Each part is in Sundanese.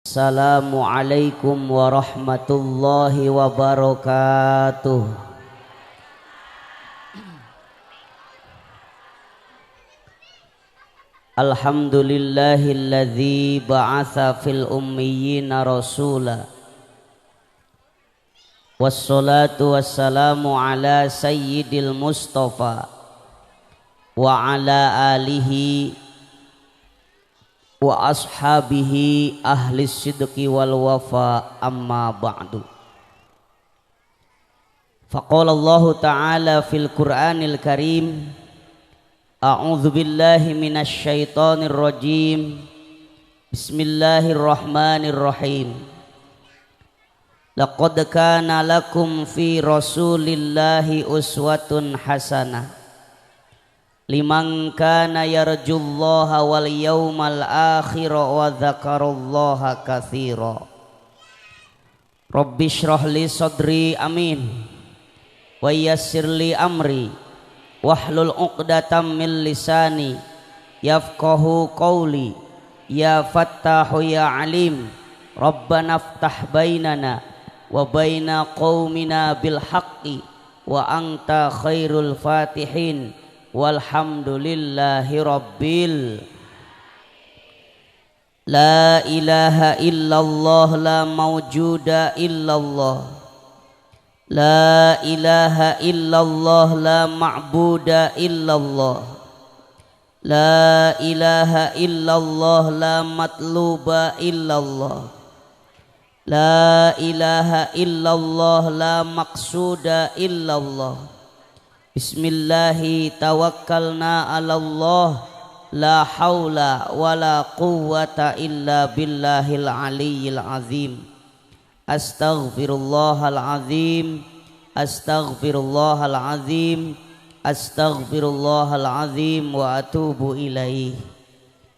Assalamualaikum warahmatullahi wabarakatuh. Alhamdulillahilladzi ba'atsa fil ummiyina rasula. Wassalatu wassalamu ala sayyidil mustafa wa ala alihi wa ashabihi ahli sidqi wal wafa, amma ba'du. Faqala Allah ta'ala fil Qur'anil Karim, a'udzu billahi minasy syaithanir rajim, bismillahirrahmanirrahim. Laqad kana lakum fi rasulillahi uswatun hasanah liman kana yarjullaha wal yawmal akhir wa dzakarallaha katsira. Rabbi shrah li sadri, amin, wa yassir li amri wahlul 'uqdatam min lisani yafqahu qawli. Ya fattahu ya alim, rabbana ftah bainana wa baina qaumina bil haqqi wa anta khairul fatihin. Walhamdulillahi rabbil. La ilaha illallah, la mawjuda illallah. La ilaha illallah, la ma'buda illallah. La ilaha illallah, la matluba illallah. La ilaha illallah, la maqsuda illallah. Bismillahi tawakkalna ala Allah, la haula wala quwwata illa billahil aliyyil azim. Astaghfirullahal azim, astaghfirullahal azim, astaghfirullahal azim wa atubu ilaih.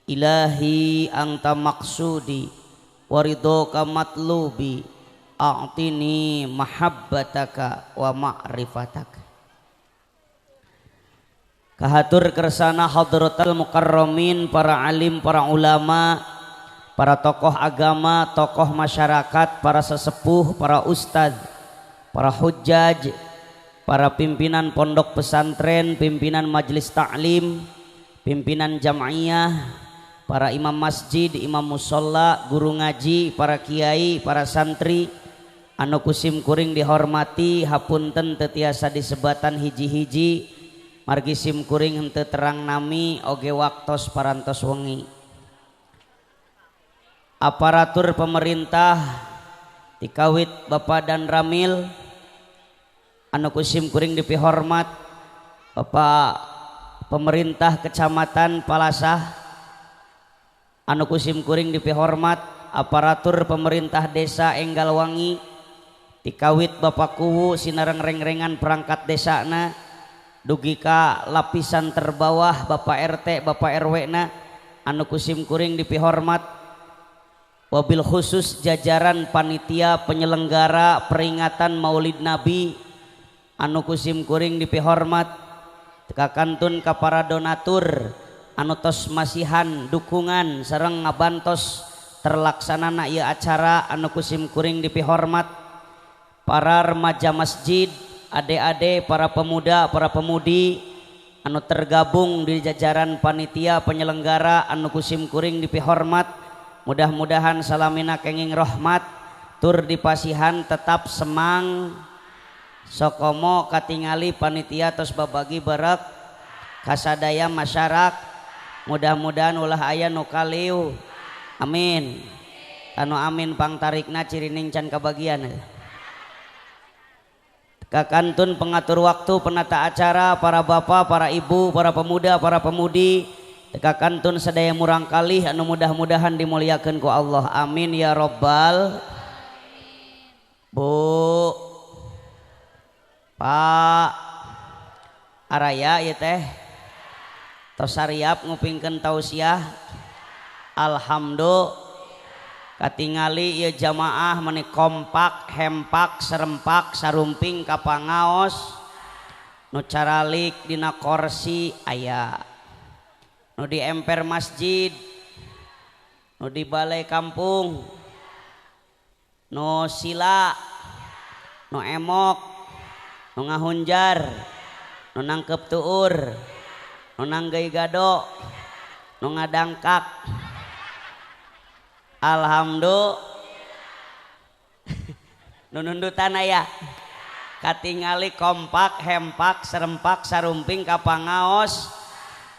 Ilahi anta maqsudi wa ridhoka matlubi, a'tini mahabbataka wa ma'rifataka. Kahatur kersana hadratal mukarramin, para alim, para ulama, para tokoh agama, tokoh masyarakat, para sesepuh, para ustadz, para hujjaj, para pimpinan pondok pesantren, pimpinan majelis taklim, pimpinan jam'iyah, para imam masjid, imam musola, guru ngaji, para kiai, para santri, anu kusim kuring dihormati, hapunten teu tiasa disebatan hiji-hiji, margi sim kuring henteu terang nami oge waktos parantos wengi. Aparatur pemerintah dikawit Bapak dan Ramil anu kusim kuring dipihormat, Bapak pemerintah Kecamatan Palasah anu kusim kuring dipihormat, aparatur pemerintah Desa Enggalwangi dikawit Bapak Kuwu sinareng rengrengan perangkat desana dugi ka lapisan terbawah Bapak RT Bapak RW na anu kusim kuring dipihormat, wabil khusus jajaran panitia penyelenggara peringatan Maulid Nabi anu kusim kuring dipihormat, teka kantun ka para donatur anu tos masihan dukungan sareng ngabantos terlaksanana ieu acara anu kusim kuring dipihormat, para remaja masjid, ade-ade, para pemuda, para pemudi anu tergabung di jajaran panitia penyelenggara anu kusim kuring dipihormat, mudah-mudahan salamina kenging rahmat tur dipasihan tetap semang sokomo katingali panitia tos babagi berek kasadaya masyarakat, mudah-mudahan ulah aya nu kaliu, amin. Anu amin pangtarikna cirining can kabagian. Kakantun pengatur waktu, penata acara, para bapak, para ibu, para pemuda, para pemudi, kakantun sadaya murang kalih anu mudah-mudahan dimuliakeun ku Allah, amin ya robbal. Bu, Pak Araya ieu teh tos sariap ngupingkeun tausiah, alhamdulillah. Katingali ieu jamaah meni kompak, hempak, serempak, sarumping ka pangaos, nu caralik dina korsi aya, nu di emper masjid, nu di balai kampung, Nu sila, nu emok, nu ngahunjar, nu nangkep tuur, nu nanggei gado, nu ngadangkak. Alhamdulillah. Nu nundutan aya. Katingali kompak, hempak, serempak, sarumping ka pangaos.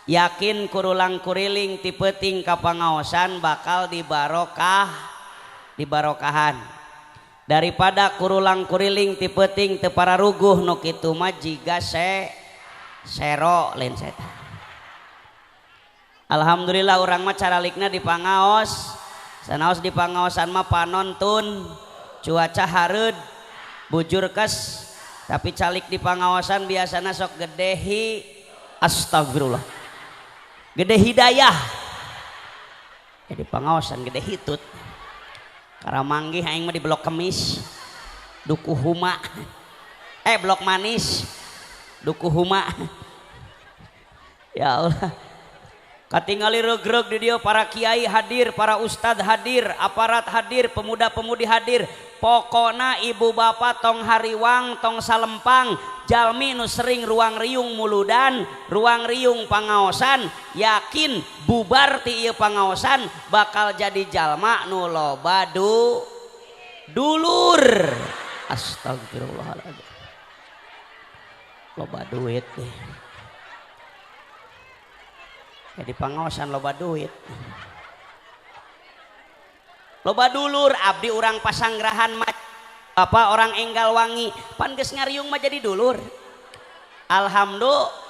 Yakin kurulang kuriling ti peuting ka pangaosan bakal dibarokah, dibarokahan. Daripada kurulang kuriling ti peuting teu pararuguh nu kitu mah jiga sero lain setan. Alhamdulillah urang mah caralikna di pangaos. Sanaos di pangaosan mah panontun, cuaca hareud, bujur kes, tapi calik di pangaosan biasana sok gede astagfirullah. Gede hidayah. Jadi pangaosan gede hitut. Karamanggih aing mah di Blok Kemis, Dukuh Huma. Blok Manis, Dukuh Huma. Ya Allah. Katingali regreg di dieu para kiai hadir, para ustad hadir, aparat hadir, pemuda-pemudi hadir. Pokona ibu bapak tong hariwang, tong salempang, jalmi nu sering ruang riung muludan, ruang riung pangaosan, yakin bubar ti ieu pangaosan bakal jadi jalma nu loba dulur. Astagfirullahaladzim. Loba duit nih. Jadi pangaosan loba duit. Loba dulur abdi urang Pasanggrahan mah bapak orang Enggalwangi pan geus ngariung mah jadi dulur. Alhamdulillah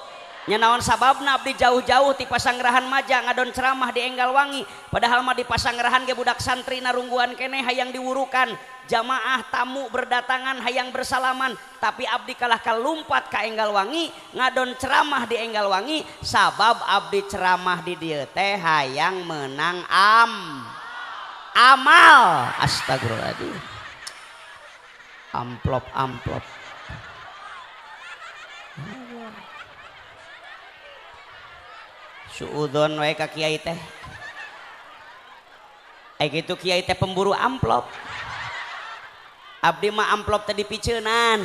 nya naon sababna abdi jauh-jauh ti Pasanggrahan Maja ngadon ceramah di Enggalwangi, padahal mah di Pasanggrahan ge budak santri narungguan keneh hayang diwurukan, jamaah tamu berdatangan hayang bersalaman, tapi abdi kalah kalumpat ka Enggalwangi ngadon ceramah di Enggalwangi sabab abdi ceramah di dieu teh hayang menang amal. Astagfirullahaladzim. Amplop amplop. Suudzon wae ka kiai teh. Ai kitu kiai teh pemburu amplop. Abdi mah amplop teh dipiceunan.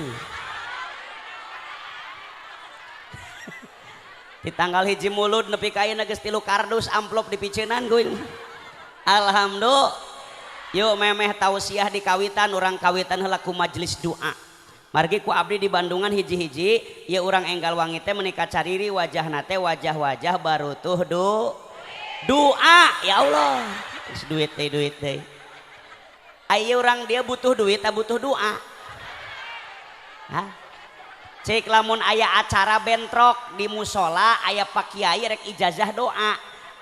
Di tanggal 1 Mulud nepi ka ayeuna geus 3 kardus amplop dipiceunan kuing. Alhamdulillah. Yuk memeh tausiah di kawitan, urang kawitan heula ku majelis doa. Margi ku abdi di Bandungan hiji-hiji, ya urang Enggalwangi teh meuni kacariri wajahna teh wajah-wajah barutuh doa. Ya Allah. Geus duit teh duit teh. Ayo urang dia butuh duit, tak butuh doa. Hah? Cek lamun aya acara bentrok di musola, aya pak kiai rek ijazah doa.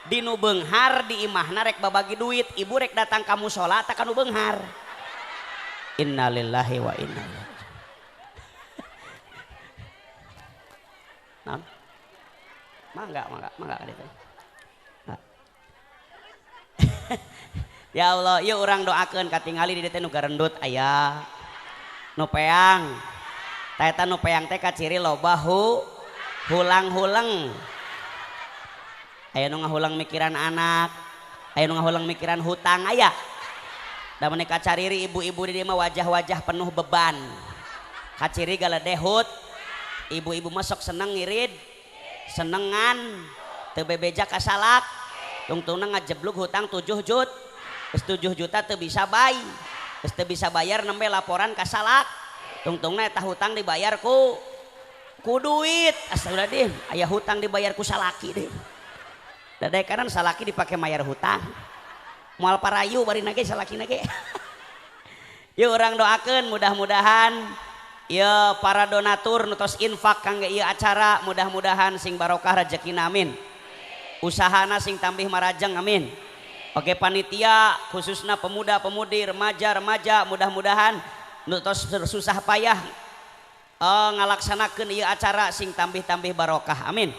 Di nu beunghar di imahna rek babagi duit, ibu rek datang ka musola tak ka nu beunghar. Innalillahi wa inna ilaihi. Naon? Mangga, mangga, mangga ka ditu. Ya Allah, yuk urang doakeun katingali di dieu teh nu garendut aya, nu peang. Ta eta nu peang teh kaciri loba hulang-huleng. Aya nu ngahulang mikiran anak, aya nu ngahulang mikiran hutang aya. Da meuni kacariri ibu-ibu di dieu mah wajah-wajah penuh beban. Kaciri galedehut, ibu-ibu mah sok seneng ngirid, senengan, teu bebeja ka salak, tungtungna ngajeblug hutang 7 juta. Geus 7 juta teu bisa bay. Geus teu bisa bayar nembe laporan ka salak. Tungtungna eta hutang dibayar ku duit. Astagfirullahaladzim, aya hutang dibayar ku salaki deh. Dadai kanan salaki dipake mayar hutang. Moal parayu bari nage salaki nage. Yuk urang doakeun mudah-mudahan ya para donatur nu tos infak kangge ieu acara mudah-mudahan sing barokah rejekina amin. Usahana sing tambih marajeng amin. Oke panitia khususna pemuda-pemudi, remaja-remaja mudah-mudahan nu tos susah payah ngalaksanakeun ieu acara sing tambih-tambih barokah amin.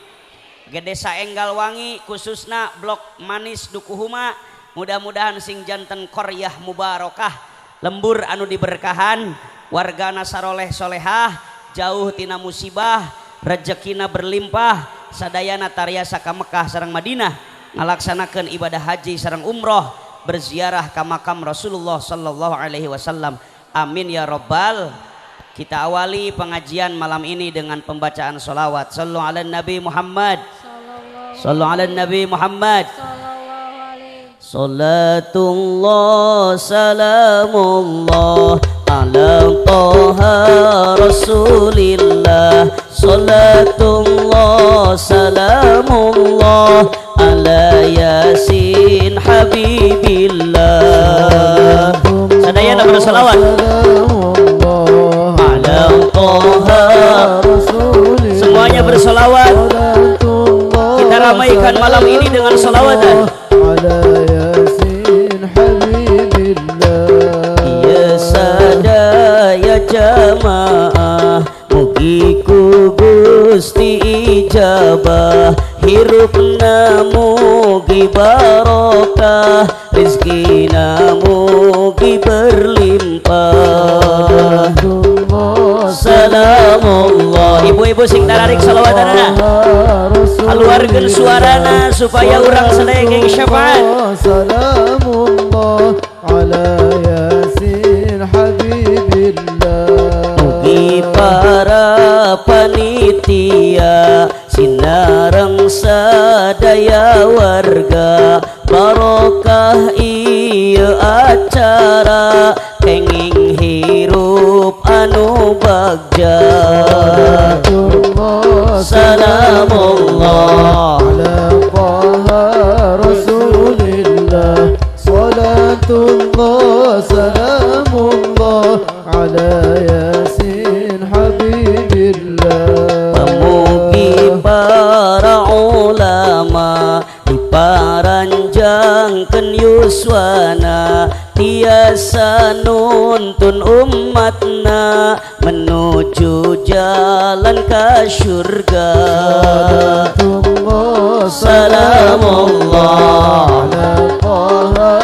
Oke desa Enggalwangi khususna Blok Manis Dukuhuma mudah-mudahan sing janten qaryah mubarokah, lembur anu diberkahan, wargana saroleh solehah, jauh tina musibah, rejekina berlimpah, sadayana tariasa ka Mekah sareng Madinah, ngalaksanakeun ibadah haji sareng umroh, berziarah ka makam Rasulullah sallallahu alaihi wasallam. Amin ya rabbal. Kita awali pengajian malam ini dengan pembacaan sholawat. Sallu ala Nabi Muhammad. Sallu ala Nabi Muhammad. Salatullah salamullah ala Toha Rasulillah. Salatullah salamullah ala Yasin Habibillah. Sadayana bersalawat ala Toha. Semuanya bersolawat. Kita ramaikan malam ini dengan solawatan. Ya sadaya jamaah, mugi ku Gusti ijabah, hirupna mugi barokah, rizkina mugi berlimpah. Salamullah. Ibu-ibu sing tararik salawatanana, keluarkan suarana supaya urang sadaya geng syafaat. Salamullah ala Yasin Habibillah. Mugi para panitia sinareng sadaya warga, barokah ieu acara, kenging hirup anu bagja. Salamullah ala Taha Rasulillah. Salatullah salamullah ala Yasin Habibillah. Pemugi para ulama diparanjangkeun yuswana, tiasa nuntun umatna menuju jalan ke syurga. Salamullah ala Taha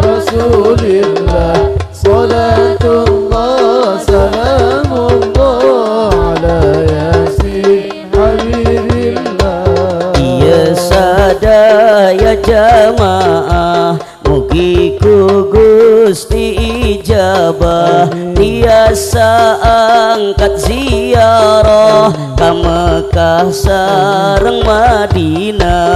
Rasulillah. Salatullah salamullah ala Yasin Habibillah. Ya sadaya jamaah, mugi ku Gusti ijabah, tiasa angkat ziarah ka Mekah sareng Madinah.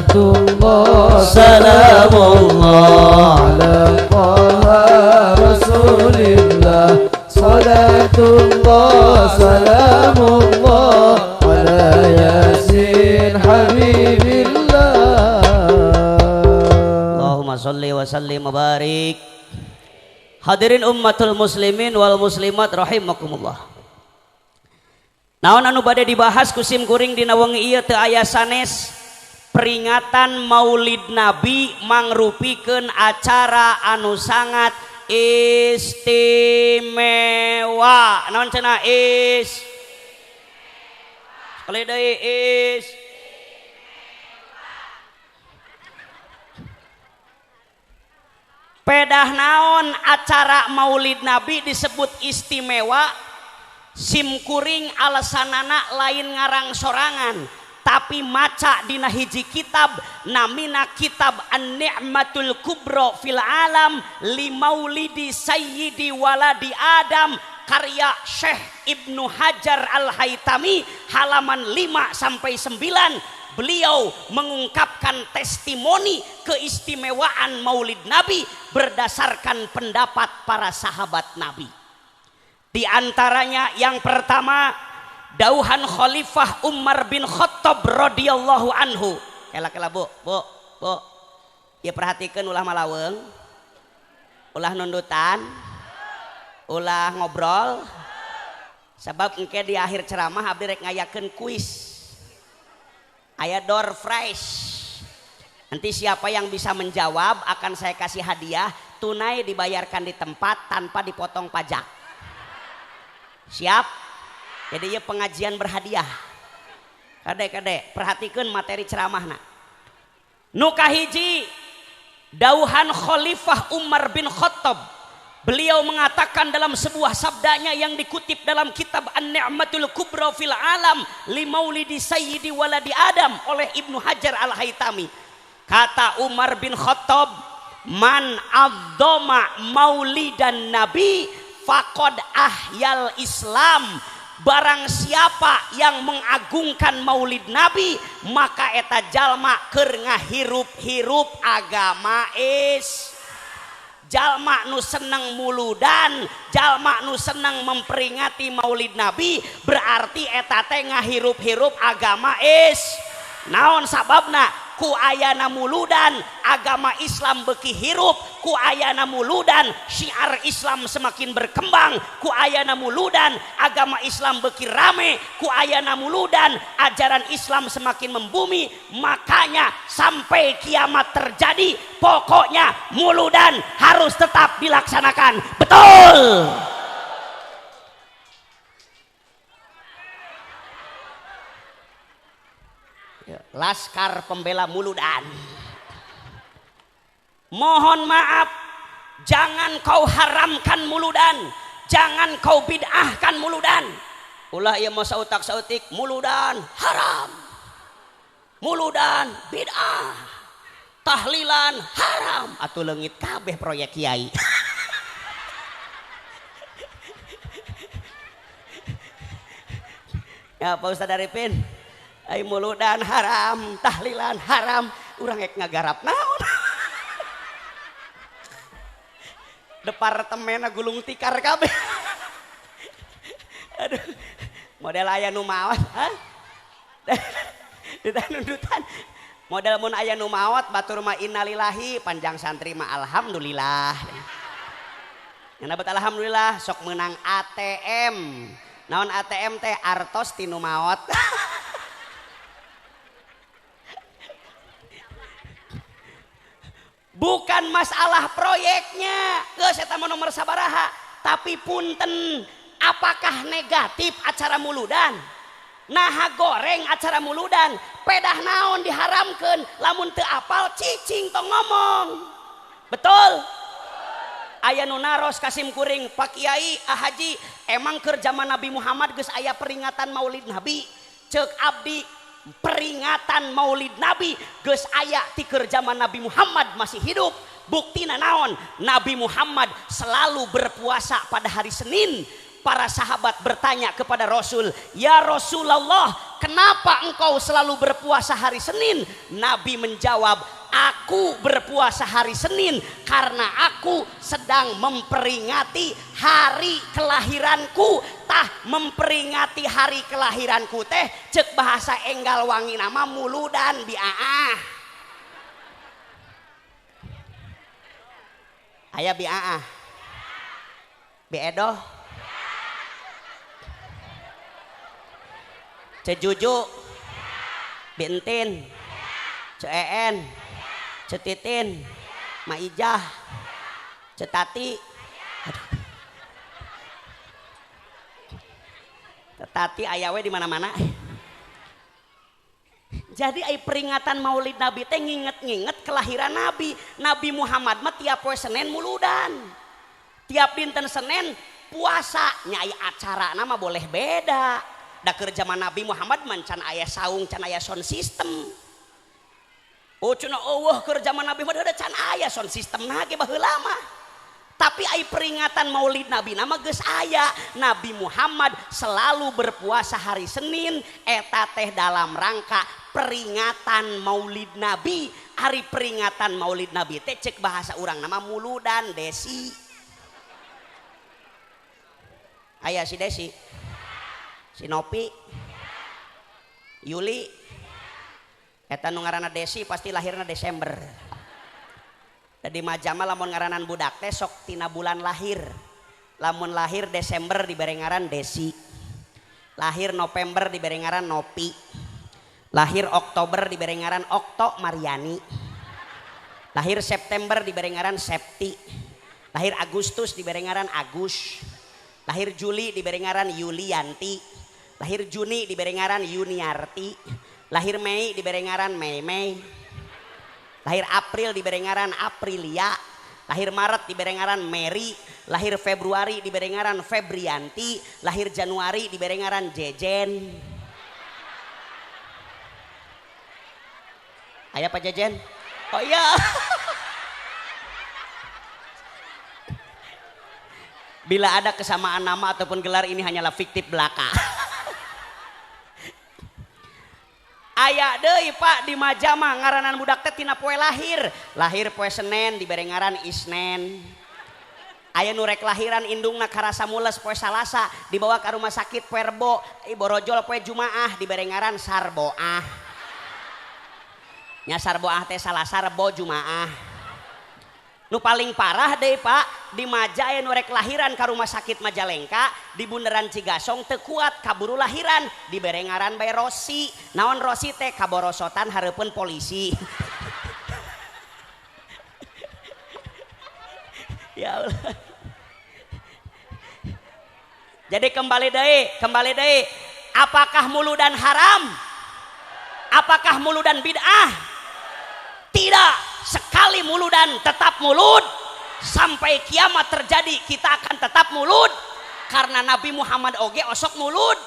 Salatullah salamullah ala Taha Rasulillah. Salatullah salamullah ala Yasin Habibillah. Allahumma sholli wa sallim wa barik. Hadirin ummatul muslimin wal muslimat rahimakumullah. Naon anu bade dibahas ku sim kuring dina wengi ieu teu aya sanes peringatan Maulid Nabi mangrupikeun acara anu sangat istimewa. Naon cenah is? Sekali deui is. Pedah naon acara Maulid Nabi disebut istimewa, simkuring alasanana lain ngarang sorangan, tapi maca dina hiji kitab namina kitab An-Ni'matul Kubra fil Alam li Maulidi Sayyidi Waladi Adam karya Syekh Ibnu Hajar Al-Haytami halaman 5 sampai 9. Beliau mengungkapkan testimoni keistimewaan Maulid Nabi berdasarkan pendapat para sahabat Nabi. Di antaranya yang pertama, dauhan Khalifah Umar bin Khattab radhiyallahu anhu. Kela-kela bu, bu, bu. Ya perhatikan ulah malaweng, ulah nundutan, ulah ngobrol. Sebab engke di akhir ceramah abdi rek ngayakeun kuis. Aya door fresh. Nanti siapa yang bisa menjawab akan saya kasih hadiah, tunai dibayarkan di tempat tanpa dipotong pajak. Siap? Jadi ya pengajian berhadiah. Kade-kade, perhatikan materi ceramahna. Nu kahiji, dauhan Khalifah Umar bin Khattab. Beliau mengatakan dalam sebuah sabdanya yang dikutip dalam kitab An-Ni'matul Kubra fil Alam li Maulidi Sayyidi Waladi Adam oleh Ibnu Hajar Al-Haytami. Kata Umar bin Khattab, Man adzama maulidan nabi faqad ahyal Islam. Barang siapa yang mengagungkan maulid nabi maka eta jalma keur ngahirup-hirup agama is. Jalma nu seneng muludan, jalma nu seneng memperingati maulid nabi berarti eta teh ngahirup-hirup agama is. Naon sababna? Ku ayana muludan agama Islam beuki hirup, ku ayana muludan syiar Islam semakin berkembang, ku ayana muludan agama Islam beuki rame, ku ayana muludan ajaran Islam semakin membumi. Makanya sampai kiamat terjadi pokoknya muludan harus tetap dilaksanakan. Betul. Laskar Pembela Muludan. Mohon maaf, jangan kau haramkan muludan, jangan kau bid'ahkan muludan. Ulah ieu mau sautak-sautik muludan haram, muludan bid'ah, tahlilan haram, atuh leungit kabeh proyek kiai. Ya Pak Ustadz Arifin, ai muludan haram, tahlilan haram, urang ek ngagarap naon. Departemenna gulung tikar kabeh. Aduh, model aya nu maot, hah? Ditanundutan. Model mun aya nu maot batur mah innalillahi, panjang santri mah alhamdulillah. Ngana bet alhamdulillah sok meunang ATM. Naon ATM teh artos tinu maot. Bukan masalah proyeknya, geus eta mah nomor sabaraha, tapi punten, apakah negatif acara muludan? Naha goreng acara muludan, pedah naon diharamkeun, lamun teu apal cicing tong ngomong. Betul? Aya nu naros kasim kuring, Pak Kiai, Ah Haji, emang keur zaman Nabi Muhammad geus aya peringatan Maulid Nabi? Ceuk abdi, peringatan Maulid Nabi geus aya ti keur zaman Nabi Muhammad masih hidup. Buktina naon? Nabi Muhammad selalu berpuasa pada hari Senin. Para sahabat bertanya kepada Rasul, "Ya Rasulullah, kenapa engkau selalu berpuasa hari Senin?" Nabi menjawab, "Aku berpuasa hari Senin karena aku sedang memperingati hari kelahiranku." Tah memperingati hari kelahiranku teh cek bahasa enggal wangi nama muludan biaah. Aya biaah. Biedoh. Cejuju, Bintin, Ceen, Cetitin, Maijah, Cetati. Aduh. Tati aya we di mana-mana. Jadi ai peringatan Maulid Nabi teh nginget-nginget kelahiran Nabi. Nabi Muhammad mah tiap poe Senin muludan. Tiap dinten Senin puasa. Nya ai acara nama boleh beda. Da keur zaman Nabi Muhammad man can aya saung, can aya sound system. Oh cenah eueuh keur zaman Nabi mah can aya sound system na ge baheula mah. Tapi ai peringatan Maulid Nabi nama geus aya. Nabi Muhammad selalu berpuasa hari Senin eta teh dalam rangka peringatan Maulid Nabi. Hari peringatan Maulid Nabi teh cek bahasa urang nama muludan Desi. Aya si Desi, si Nopi, Yuli. Eta nu ngaranna Desi pasti lahirna Desember. Jadi majama lamun ngaranan budak teh sok tina bulan lahir. Lamun lahir Desember dibere ngaran Desi. Lahir November dibere ngaran Nopi. Lahir Oktober dibere ngaran Okto Mariani. Lahir September dibere ngaran Septi. Lahir Agustus dibere ngaran Agus. Lahir Juli dibere ngaran Yulianti. Lahir Juni dibere ngaran Yuniarti. Lahir Mei dibere ngaran Mei Mei. Lahir April dibere ngaran Aprilia. Lahir Maret dibere ngaran Mary. Lahir Februari dibere ngaran Febrianti. Lahir Januari dibere ngaran Jejen. Aya Pak Jejen? Oh iya. Bila ada kesamaan nama ataupun gelar ini hanyalah fiktif belaka. Aya deui Pak di Majama ngaranan budak teh tina poe lahir. Lahir poe Senen dibere ngaran Isnen. Aya nu rek lahiran indungna karasa mules poe Salasa dibawa ka rumah sakit poe Rebo, borojol poe Jumaah dibere ngaran Sarboah. Nya Sarboah teh Salasa Rebo Jumaah. Nu paling parah deh Pak, di Maja aya nu rek lahiran ka rumah sakit Majalengka di Bundaran Cigasong teu kuat kaburu lahiran dibere ngaran bae Rosi. Naon Rosi teh kaborosotan hareupeun polisi. Ya Allah. Jadi kembali deui. Apakah muludan haram? Apakah muludan bid'ah? Tidak. Sekali muludan tetap mulud sampai kiamat terjadi kita akan tetap mulud karena Nabi Muhammad oge osok mulud.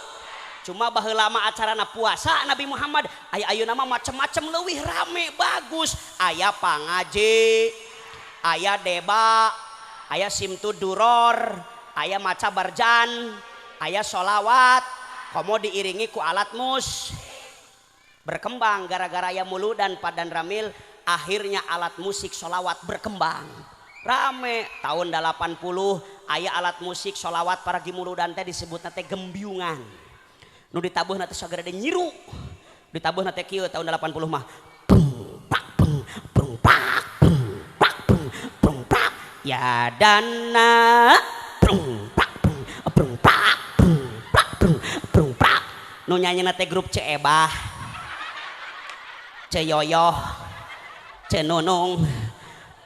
Cuma baheula mah acarana puasa Nabi Muhammad aya ayeuna mah macem-macem leuwih rame bagus. Aya pangaji, aya deba, aya simtu duror, aya maca barjan, aya sholawat, komo diiringi ku alat mus. Berkembang gara-gara aya muludan Padan Ramil. Akhirnya alat musik sholawat berkembang rame. Tahun 80 aya alat musik sholawat para muludan teh disebutna teh gembyungan. Nu ditabuhna teh sagede nyiru. Ditabuhna teh kieu tahun 80 mah. Brung pak brung brung pak brung pak brung brung pak ya dana brung pak brung brung pak brung pak brung brung pak. Nu nyanyina teh grup Ceebah, Ceyoyoh, Cenunung,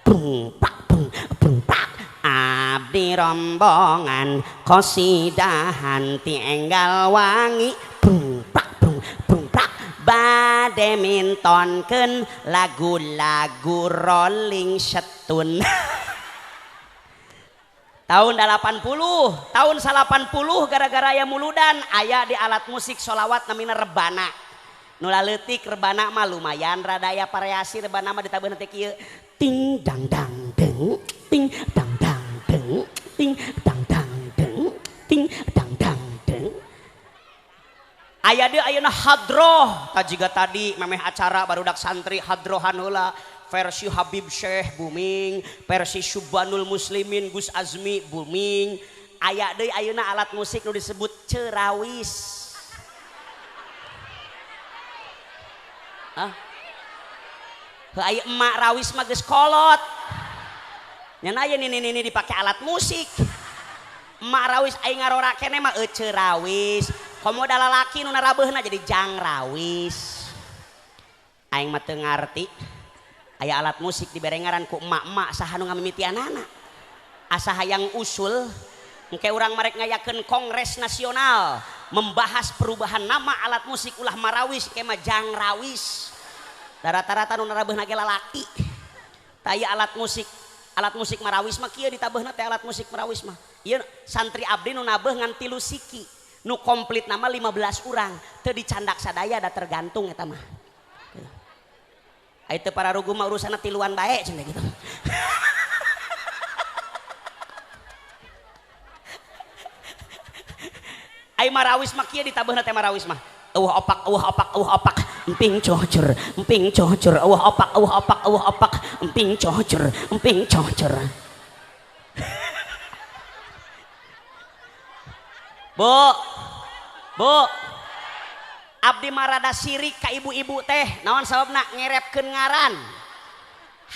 brung pak brung brung pak. Abdi rombongan kosidahan ti enggal wangi brung pak brung brung pak. Bade mintonkeun lagu-lagu Rolling Stone. Tahun 80, tahun 80 gara-gara aya muludan aya di alat musik sholawat namina rebana. Nu leutik rebana mah lumayan rada aya variasi rebana mah ditabuhna teh kieu. Ting dang dang deng, ting dang dang deng, ting dang dang deng, ting dang dang deng. Aya deui ayeuna hadroh, tah jiga tadi memeh acara barudak santri hadrohan heula. Versi Habib Syekh booming, versi Syubbanul Muslimin Gus Azmi booming. Aya deui ayeuna alat musik nu disebut cerawis. Hah? Heuh aya emak rawis mah geus kolot. Nya aya nini-nini dipake alat musik. Emak rawis aing ngarora keneh mah ece rawis. Komo da lalaki nu narabeuna jadi jang rawis. Aing mah teu ngarti. Aya alat musik dibere ngaran ku emak-emak saha nu ngamimitianana. Asa hayang usul engke urang marek ngayakeun kongres nasional membahas perubahan nama alat musik ulah marawis ke mah jang rawis. Da rata-rata nu narabeuna ge lalaki. Tah ieu alat musik marawis mah kieu ditabeuna teh alat musik marawis mah. Ieu santri abdi nu nabeuh ngan 3 siki. Nu komplit nama 15 urang, teu dicandak sadaya da tergantung eta mah. Ai teu pararuguh mah urusanna tiluan bae cenah gitu. Ai marawis mah kieu ditabeuna teh marawis mah. Eueuh opak, eueuh opak, eueuh opak, emping cocor, emping cocor, eueuh opak, eueuh opak, eueuh opak, emping cocor, emping cocor. Bu, Bu, abdi mah rada sirik ka ibu-ibu teh, naon sababna ngerepkeun ngaran.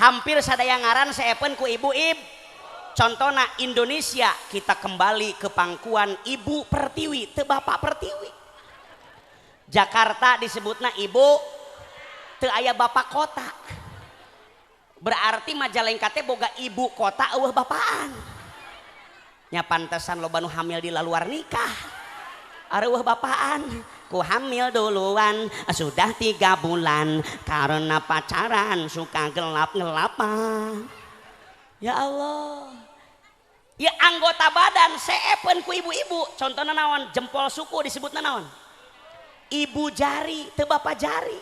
Hampir sadaya ngaran seepeun ku ibu-ibu. Contohna Indonesia kita kembali ke pangkuan Ibu Pertiwi, teu Bapak Pertiwi. Jakarta disebutna ibu, teu aya bapak kota. Berarti Majalengka teh boga ibu kota eueuh bapaan. Nya pantesan loba nu hamil di luar nikah. Areueuh bapaan, ku hamil duluan sudah 3 bulan karena pacaran suka gelap-gelapan. Ya Allah. Ya anggota badan seepeun ku ibu-ibu. Contohna naon? Jempol suku disebutna naon? Ibu jari, teu bapak jari.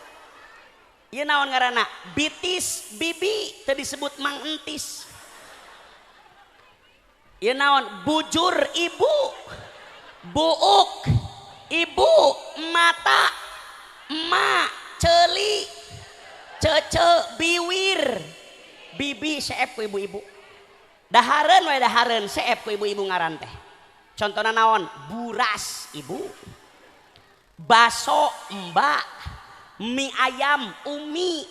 Ieu naon ngaranna? Bitis bibi teu disebut mang entis. Ieu naon? Bujur ibu, buuk ibu, mata emak, ceuli, cece, biwir, bibi seep ku ibu-ibu. Dahareun we dahareun seep ku ibu-ibu ngaran teh. Contohna naon? Buras ibu, baso mbak, mie ayam umi,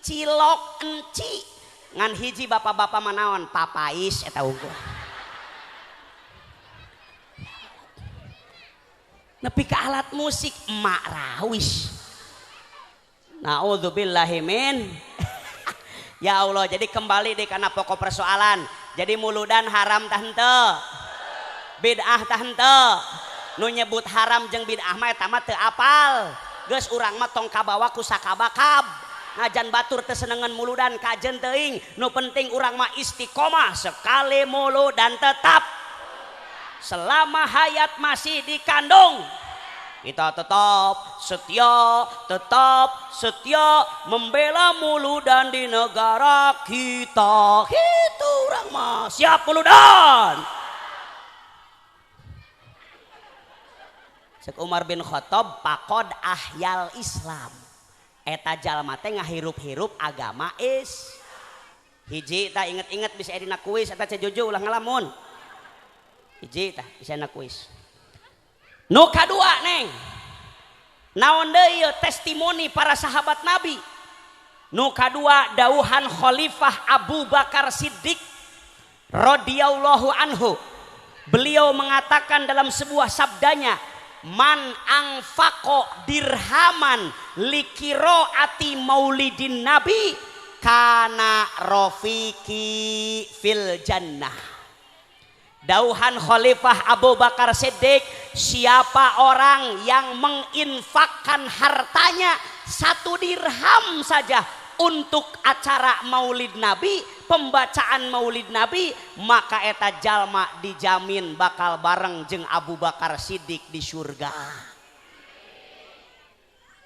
cilok enci. Ngan hiji bapak-bapak manaon? Papais eta unggul. Nepi ka alat musik emak rawis. Naudzubillahi min. Ya Allah, jadi kembali deh karena pokok persoalan. Jadi muludan haram tah henteu? Bid'ah tah henteu? Nu nyebut haram jeung bid'ah mah eta mah teu apal. Geus urang mah tong kabawa ku sakabakab. Ngajan batur teu senengan muludan kajen teuing. Nu penting urang mah istiqomah sekali muludan tetap selama hayat masih dikandung. Kita tetap setia membela muludan di negara kita. Itu orang mah siap muludan. Cek Umar bin Khattab pakod ahyal Islam. Eta jalma teh ngahirup-hirup agama is. Hiji tah inget-inget bisa dina kuis eta ce Jojo ulah ngalamun. Hiji tah bisa dina kuis. Nu kadua neng, naon deui ieu testimoni para sahabat Nabi. Nu kadua dauhan Khalifah Abu Bakar Siddiq radhiyallahu anhu. Beliau mengatakan dalam sebuah sabdanya, man angfaqo dirhaman liqiroati maulidin nabi kana rofiki fil jannah. Dauhan Khalifah Abu Bakar Siddiq, siapa orang yang menginfakkan hartanya 1 dirham saja untuk acara maulid Nabi, pembacaan maulid Nabi, maka eta jalma dijamin bakal bareng jeung Abu Bakar Siddiq di surga.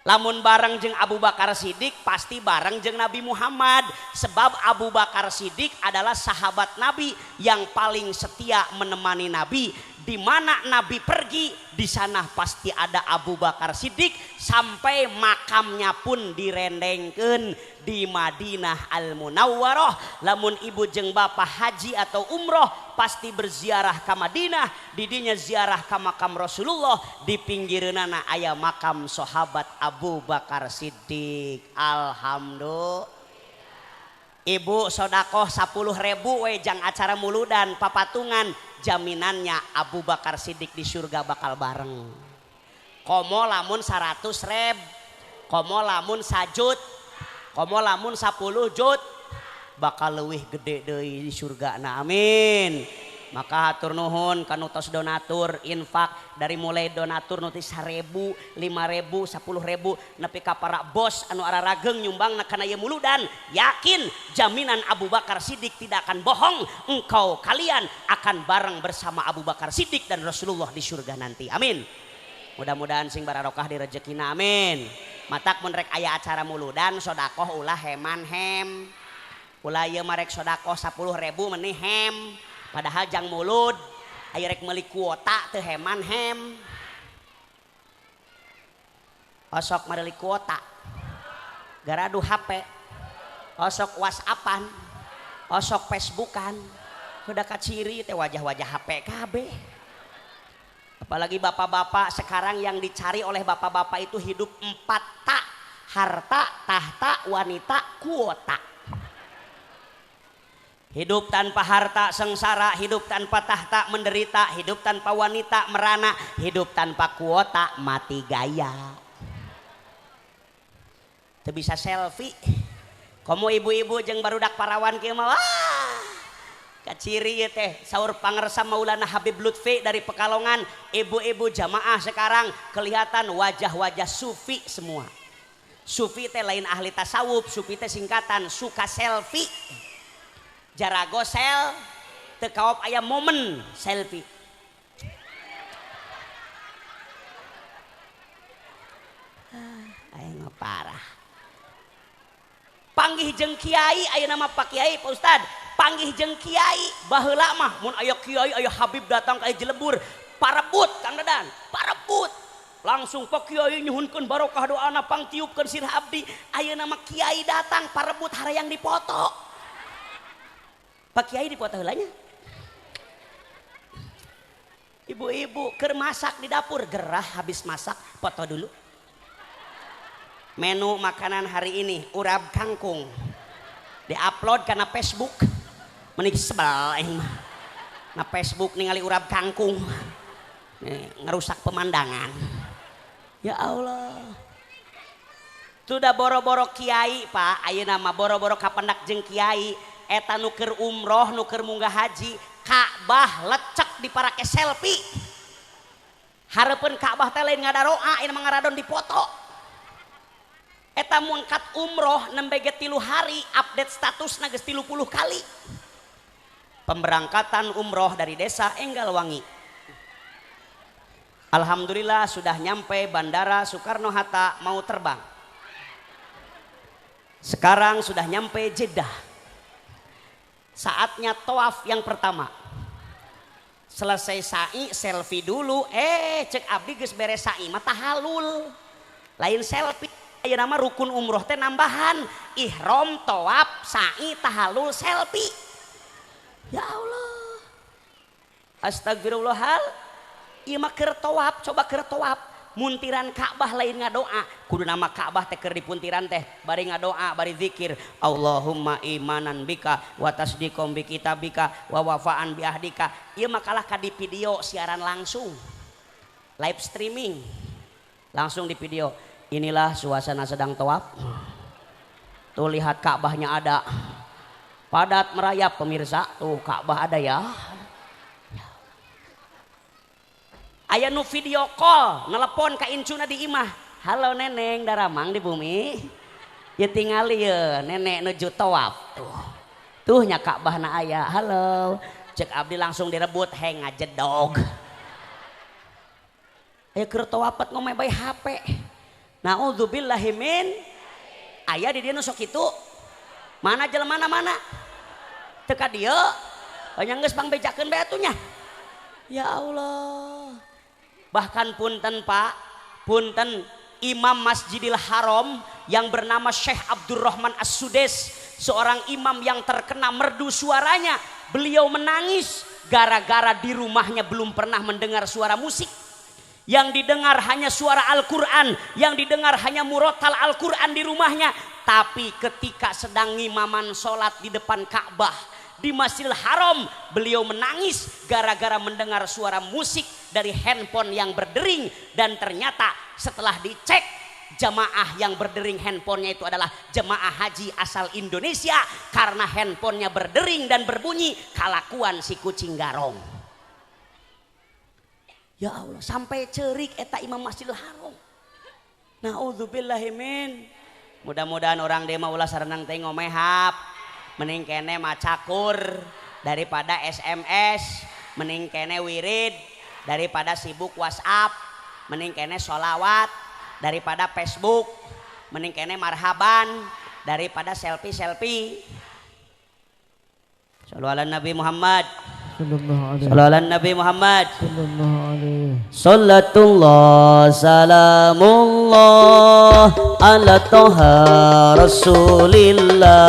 Lamun bareng jeung Abu Bakar Siddiq pasti bareng jeung Nabi Muhammad, sebab Abu Bakar Siddiq adalah sahabat Nabi yang paling setia menemani Nabi. Di mana Nabi pergi, di sana pasti ada Abu Bakar Siddiq, sampai makamnya pun direndengkeun di Madinah Al Munawwarah. Lamun ibu jeung bapak haji atau umroh pasti berziarah ke Madinah, didinya ziarah ke makam Rasulullah, di pinggireunana aya makam sahabat Abu Bakar Siddiq. Alhamdulillah. Ibu sodakoh 10.000 we jang acara muludan papatungan, jaminannya Abu Bakar Siddiq di surga bakal bareng. Komo lamun 100 reb, komo lamun sajut, komo lamun 10 jut, bakal leuwih gede deui di surga. Nah, amin. Maka hatur nuhun kanu tos donatur infak, dari mulai donatur nu ti 1.000, 5.000, 10.000 nepi ka para bos anu ararageng nyumbang kana ieu muludan, yakin jaminan Abu Bakar Siddiq tidak akan bohong, engkau kalian akan bareng bersama Abu Bakar Siddiq dan Rasulullah di surga nanti. Amin. Mudah-mudahan sing bararokah di rezekina, amin. Matak mun rek aya acara muludan sodakoh ulah heman hem. Ulah ieu mah rek sodakoh 10.000 meuni hem. Padahal jang mulud, ayo rek meuli kuota teu heman hem. Osok meuli kuota, garadu HP, osok WhatsAppan, osok Facebookan, udah kaciri teh wajah-wajah HP kabeh. Apalagi bapak-bapak sekarang yang dicari oleh bapak-bapak itu hidup 4 tak, harta, tahta, wanita, kuota. Hidup tanpa harta sengsara, hidup tanpa tahta menderita, hidup tanpa wanita merana, hidup tanpa kuota mati gaya. Teu bisa selfie. Komo ibu-ibu jeung barudak parawan kieu mah, wah. Kaciri ieu teh saur pangersa Maulana Habib Lutfi dari Pekalongan, ibu-ibu jamaah sekarang kelihatan wajah-wajah sufi semua. Sufi teh lain ahli tasawuf, sufi teh singkatan suka selfie. Jarago sel teu kaop aya momen selfie. Aing mah parah. Panggih jeung kiai ayeuna mah Pak Kiai, Pak Ustad, Panggih jeung kiai baheula mah mun aya kiai aya habib datang ka Jelebur parebut Kang Dadan, parebut. Langsung pak kiai nyuhunkeun barokah doana pangtiupkeun sirah abdi. Ayeuna mah kiai datang parebut harayang dipoto. Pak kiai dipoto heula nya. Ibu-ibu keur masak di dapur gerah habis masak foto dulu. Menu makanan hari ini urap kangkung. Diupload karena Facebook. Menik sebel aing mah. Na Facebook ningali urap kangkung. Ngerusak pemandangan. Ya Allah. Sudah boro-boro kiai Pak, ayeuna mah boro-boro kapendak jeung kiai eta nu keur umroh, nu keur munggah haji, Ka'bah lecek diparake selfie. Hareupeun Ka'bah teh lain ngadaroa, ayeuna mah ngaradon dipoto. Eta mungkat umroh nembe ge 3 hari, update statusna geus 30 kali. Pemberangkatan umroh dari desa Enggalwangi. Alhamdulillah sudah nyampe Bandara Soekarno-Hatta mau terbang. Sekarang sudah nyampe Jeddah. Saatnya tawaf yang pertama. Selesai sa'i selfie dulu, cek abdi geus beres sa'i mah tahalul. Lain selfie. Ayeuna mah rukun umroh teh nambahan ihram, tawaf, sa'i, tahalul, selfie. Ya Allah. Astagfirullahal. Ieu mah keur tawaf, coba keur tawaf. Muntiran Ka'bah lain ngadoa. Kudu nama Ka'bah teh keur dipuntiran teh bari ngadoa, bari zikir. Allahumma imanan bika wa tasdiqom bi kitabika wa wafaan bi ahdika. Ieu mah kalah ka di video siaran langsung. Live streaming. Langsung di video. Inilah suasana sedang tawaf. Tuh lihat Ka'bahnya ada. Padat merayap pemirsa. Tuh Ka'bah ada ya. Aya nu video call, nelepon ka incuna di imah. Halo neneng, daramang di bumi. Ya tingali ye, nenek nuju tawaf. Tuh. Tuh nya Ka'bahna aya. Halo. Cek abdi langsung direbut, heng ngajedog. Aya keur tawafat ngomeh bae HP. Naudzubillahi min. Aya di dieu nu sok kitu. Mana jelema mana? Teu ka dieu. Nya geus pangbejakeun bae atuh nya. Ya Allah. Bahkan punten Pak, punten Imam Masjidil Haram yang bernama Syekh Abdurrahman As-Sudes, seorang imam yang terkena merdu suaranya, beliau menangis gara-gara di rumahnya belum pernah mendengar suara musik. Yang didengar hanya suara Al-Quran, yang didengar hanya murotal Al-Quran di rumahnya. Tapi ketika sedang ngimaman sholat di depan Ka'bah di Masjidil Haram, beliau menangis gara-gara mendengar suara musik dari handphone yang berdering. Dan ternyata setelah dicek, jamaah yang berdering handphonenya itu adalah jemaah haji asal Indonesia. Karena handphonenya berdering dan berbunyi, kalakuan si kucing garong. Ya Allah, sampai cerik eta Imam Masjidil Haram. Naudzubillahi min. Mudah-mudahan orang dia mah ulah sarenang teh ngomehap. Mending kene macakur daripada SMS, mending kene wirid daripada sibuk WhatsApp, mending kene sholawat daripada Facebook, mending kene marhaban daripada selfie-selfie. Shallu ala Nabi Muhammad. Shallu ala Nabi Muhammad. Salatullah salamullah ala toha Rasulillah.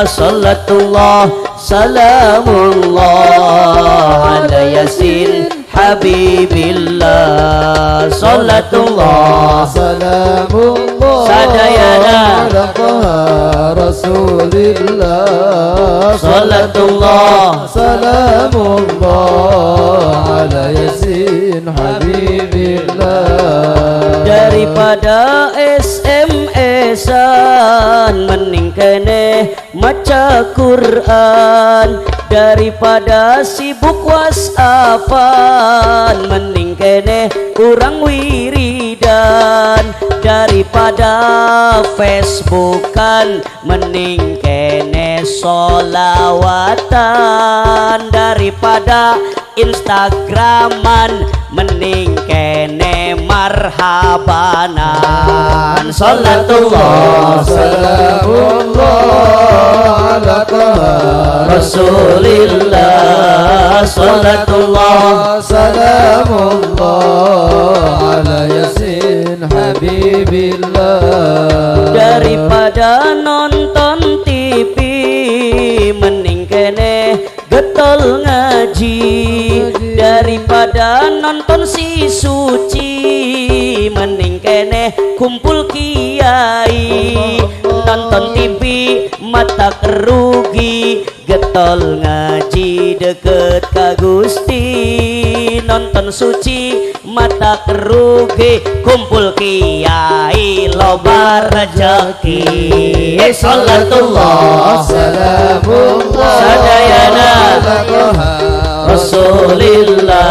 Salatullah salamullah ala Yasin Habibillah. Salatullah salamullah sadayana ala toha Rasulillah. Salatullah salamullah ala Yasin Habibillah. Daripada SMS-an mending kene maca Quran, daripada sibuk WhatsAppan mending kene kurang wiridan, daripada Facebookan mending kene solawatan, daripada Instagraman mending kene marhabanan. Salatullah salamullah ala Toha Rasulillah. Salatullah salamullah ala Yasin Habibillah. Daripada nonton TV mending kene getol ngaji. Daripada nonton si suci mending kene kumpul kiai. Nonton TV mata kerugi, getol ngaji deket ka Gusti. Nonton suci mata kerugi, kumpul kiai loba rezeki. Salatullah salamullah sadayana Rasulillah.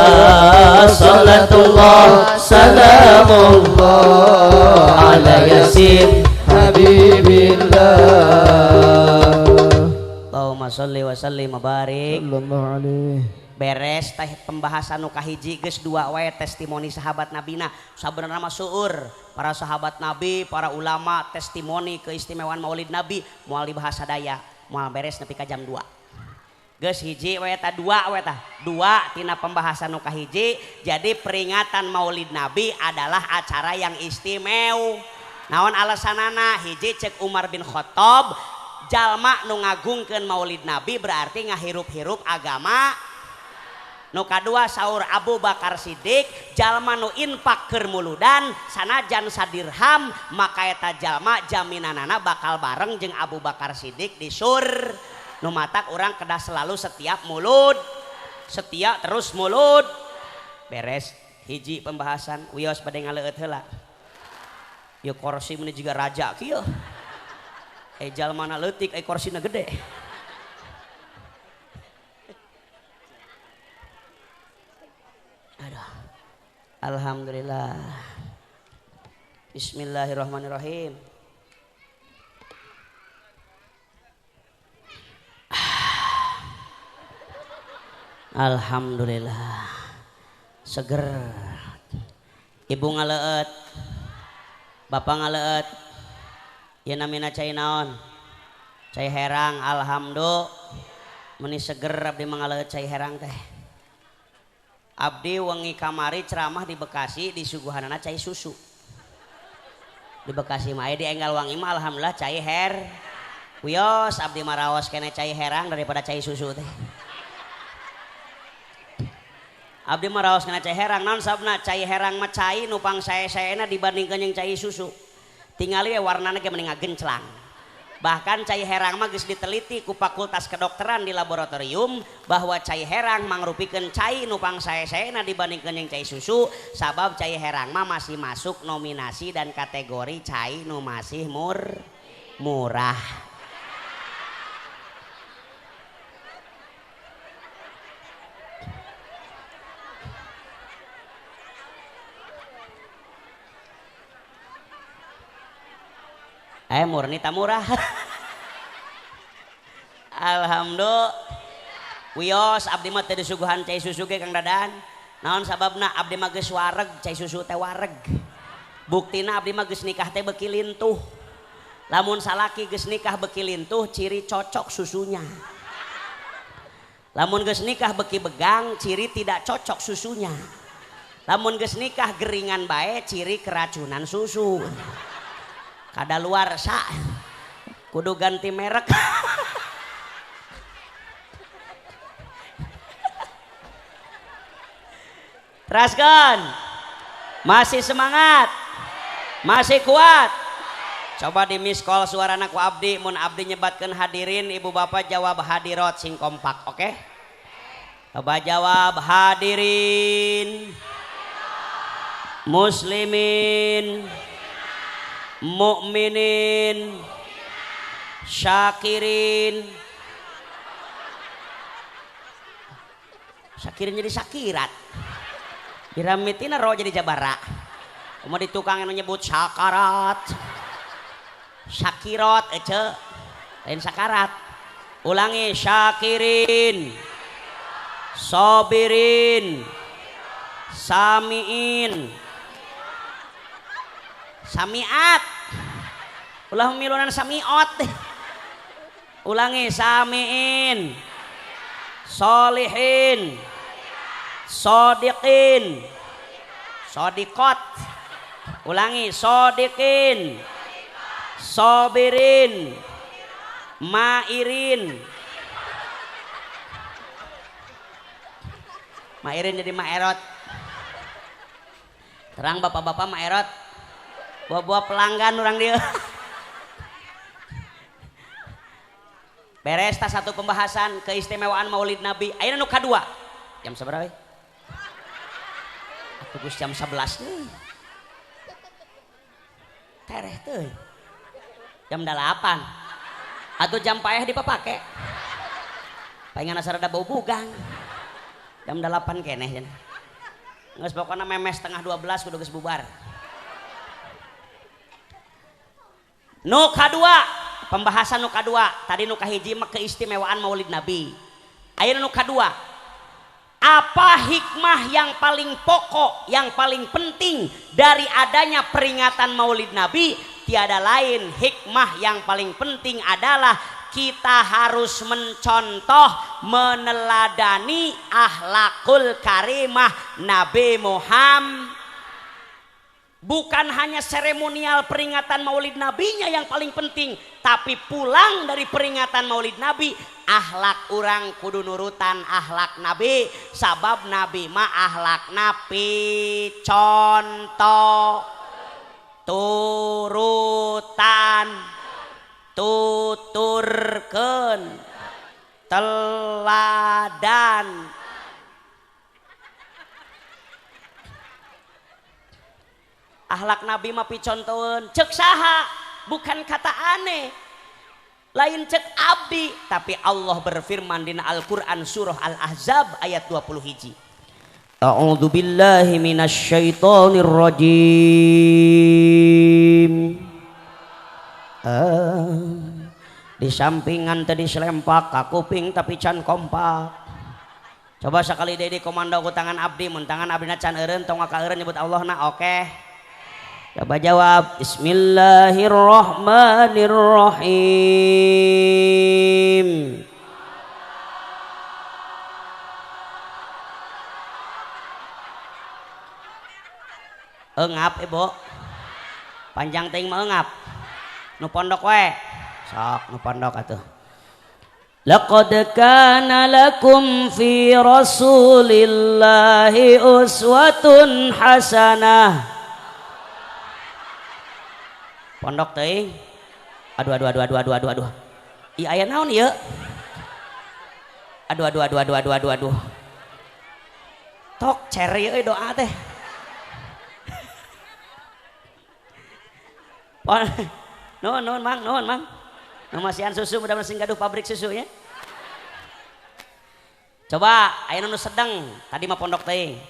Salatullah salamullah ala Yasin Habibillah. Allahumma sholli wa sallim wa barik. Sallallahu alaihi. Beres teh pembahasan nu kahiji geus dua wae testimoni sahabat nabina. Sabenerna mah seueur para sahabat nabi, para ulama testimoni keistimewaan Maulid Nabi moal dibahas sadaya, moal beres nepi ka jam 2. Geus hiji wae ta dua wae tah. Dua tina pembahasan nu kahiji. Jadi peringatan Maulid Nabi adalah acara yang istimewa. Naon alasanana? Hiji cek Umar bin Khattab, jalma nu ngagungkeun Maulid Nabi berarti ngahirup-hirup agama. Nu kadua saur Abu Bakar Siddiq, jalma nu infak keur muludan sanajan sadirham maka eta jalma jaminanana bakal bareng jeung Abu Bakar Siddiq di sur. Nu matak urang kedah selalu setiap mulud, setia terus mulud. Beres hiji pembahasan, wios bade ngaleueut heula. Ieu kursi meni jiga raja kieu. Jalmana leutik korsina gede. Aduh. Alhamdulillah. Bismillahirrahmanirrahim. Alhamdulillah. Seger. Ibu ngaleueut. Bapak ngaleueut. Ieu namina cai naon? Cai herang. Alhamdulillah. Meni seger abdi mangaleueut cai herang teh. Abdi wengi kamari ceramah di Bekasi disuguhanana cai susu. Di Bekasi mah di Enggal Wangi mah alhamdulillah cai her. Wios abdi maraos kene cai herang daripada cai susu teh. Abdi maraos kene cai herang naon sabna cai herang mah cai nu pangsae-saena dibandingkeun jeung cai susu. Tingali we warnana ge mending ngagenclang. Bahkan cai herang mah geus diteliti ku fakultas kedokteran di laboratorium bahwa cai herang mangrupikeun cai nu pangsae-saena dibandingkeun jeung cai susu, sabab cai herang mah masih masuk nominasi dan kategori cai nu masih murah. Murni tak murah. Alhamdulillah. Wios abdi mah teu disuguhan cai susu ge Kang Dadan. Naon sababna abdi mah geus wareg cai susu teh wareg. Buktina abdi mah geus nikah teh beuki lintuh. Lamun salaki geus nikah beuki lintuh ciri cocok susunya. Lamun geus nikah beuki begang ciri tidak cocok susunya. Lamun geus nikah geringan bae ciri keracunan susu. Kadaluarsa kudu ganti merek. Teraskan, masih semangat, masih kuat. Coba di miss call suarana ku abdi, mun abdi nyebatkeun hadirin, ibu bapak jawab hadirat sing kompak, oke? Okay? Coba jawab hadirin, muslimin, mukminin, syakirin. Syakirin jadi syakirat. Diramitina roh jadi jabara. Mau di tukang yang nyebut syakarat, syakirot, ece, lain sakarat. Ulangi syakirin, Sobirin, samiin, samiat. Ulah milunan samiot. Ulangi, samiin, solihin, sodiqin, sodiqot. Ulangi, sodiqin, sobirin, mairin. Mairin jadi maerot. Terang bapak-bapak maerot. Buah-buah pelanggan orang dia. Beres tas satu pembahasan keistimewaan Maulid Nabi. Ayeuna nu kadua. Jam sabaraha we? Atuh geus jam 11 nih. Tereh teuy. Jam 8. Atuh jam paeh dipapake. Paingan asa rada bau bugang. Jam 8 keneh cenah. Geus pokona memes 11:30 kudu geus bubar. Nu kadua, pembahasan nu kadua. Tadi nu kahiji mah keistimewaan Maulid Nabi. Ayeuna nu kadua. Apa hikmah yang paling pokok, yang paling penting dari adanya peringatan Maulid Nabi? Tiada lain hikmah yang paling penting adalah kita harus mencontoh, meneladani akhlakul karimah Nabi Muhammad. Bukan hanya seremonial peringatan Maulid Nabinya yang paling penting, tapi pulang dari peringatan Maulid Nabi, akhlak urang kudu nurutan akhlak Nabi. Sabab Nabi mah akhlak Nabi contoh, turutan, tuturkeun, teladan. Akhlak Nabi mah picontoeun. Cek saha? Bukan kata aneh, lain cek abdi, tapi Allah berfirman dina Al-Qur'an surah Al-Ahzab ayat 20 hiji. A'udzu billahi minasyaitonir rajim. Di sampingan tadi selempak ka kuping tapi can kompak. Coba sekali deui komando ku tangan abdi, mun tangan abdina can eureun tong ka eureun nyebut Allah na oke. Coba jawab, bismillahirrahmanirrahim. Engap ibu, panjang ting mah engap. Nu pondok we, sok nu pondok atuh. Laqad kana lakum fi rasulillahi uswatun hasanah. Pondok teuing. Aduh aduh aduh aduh aduh aduh aduh. Ih aya naon ieu? Aduh aduh aduh aduh aduh aduh aduh. Tok ceri euy doa teh. Nuhun nuhun mang, nuhun mang. Nu masihan susu mudah-mudahan sing gaduh pabrik susunya. Coba aya nu sedeng, tadi mah pondok teuing.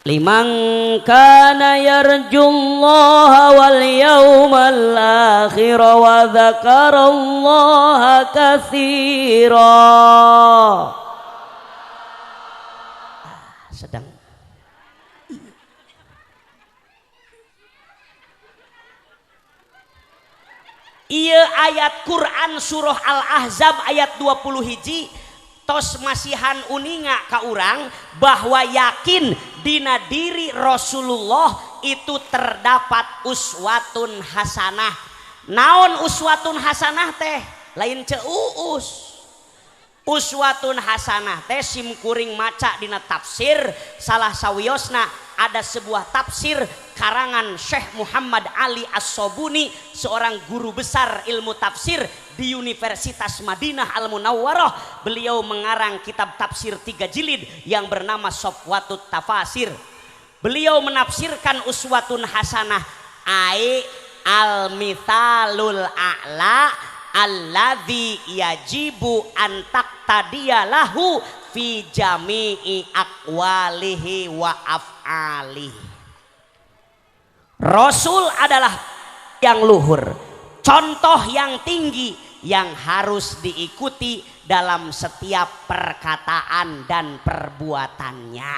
Liman kana yarjullaha wal yawmal akhir wa dzakarallaha katsira. Sedang. Iya ayat Quran surah Al-Ahzab ayat 20 hiji tos masihan uninga ka urang bahwa yakin dina diri Rasulullah itu terdapat uswatun hasanah. Naon uswatun hasanah teh? Lain ceuus. Uswatun hasanah teh simkuring maca dina tafsir salah sawiosna ada sebuah tafsir karangan Syekh Muhammad Ali As-Sobuni, seorang guru besar ilmu tafsir di Universitas Madinah Al-Munawwarah. Beliau mengarang kitab tafsir 3 jilid yang bernama Sofwatut Tafasir. Beliau menafsirkan uswatun hasanah ai al-mithalul a'la alladzi yajibu an taqtadiya lahu fi jami'i aqwalihi wa af'alihi. Rasul adalah yang luhur, contoh yang tinggi yang harus diikuti dalam setiap perkataan dan perbuatannya.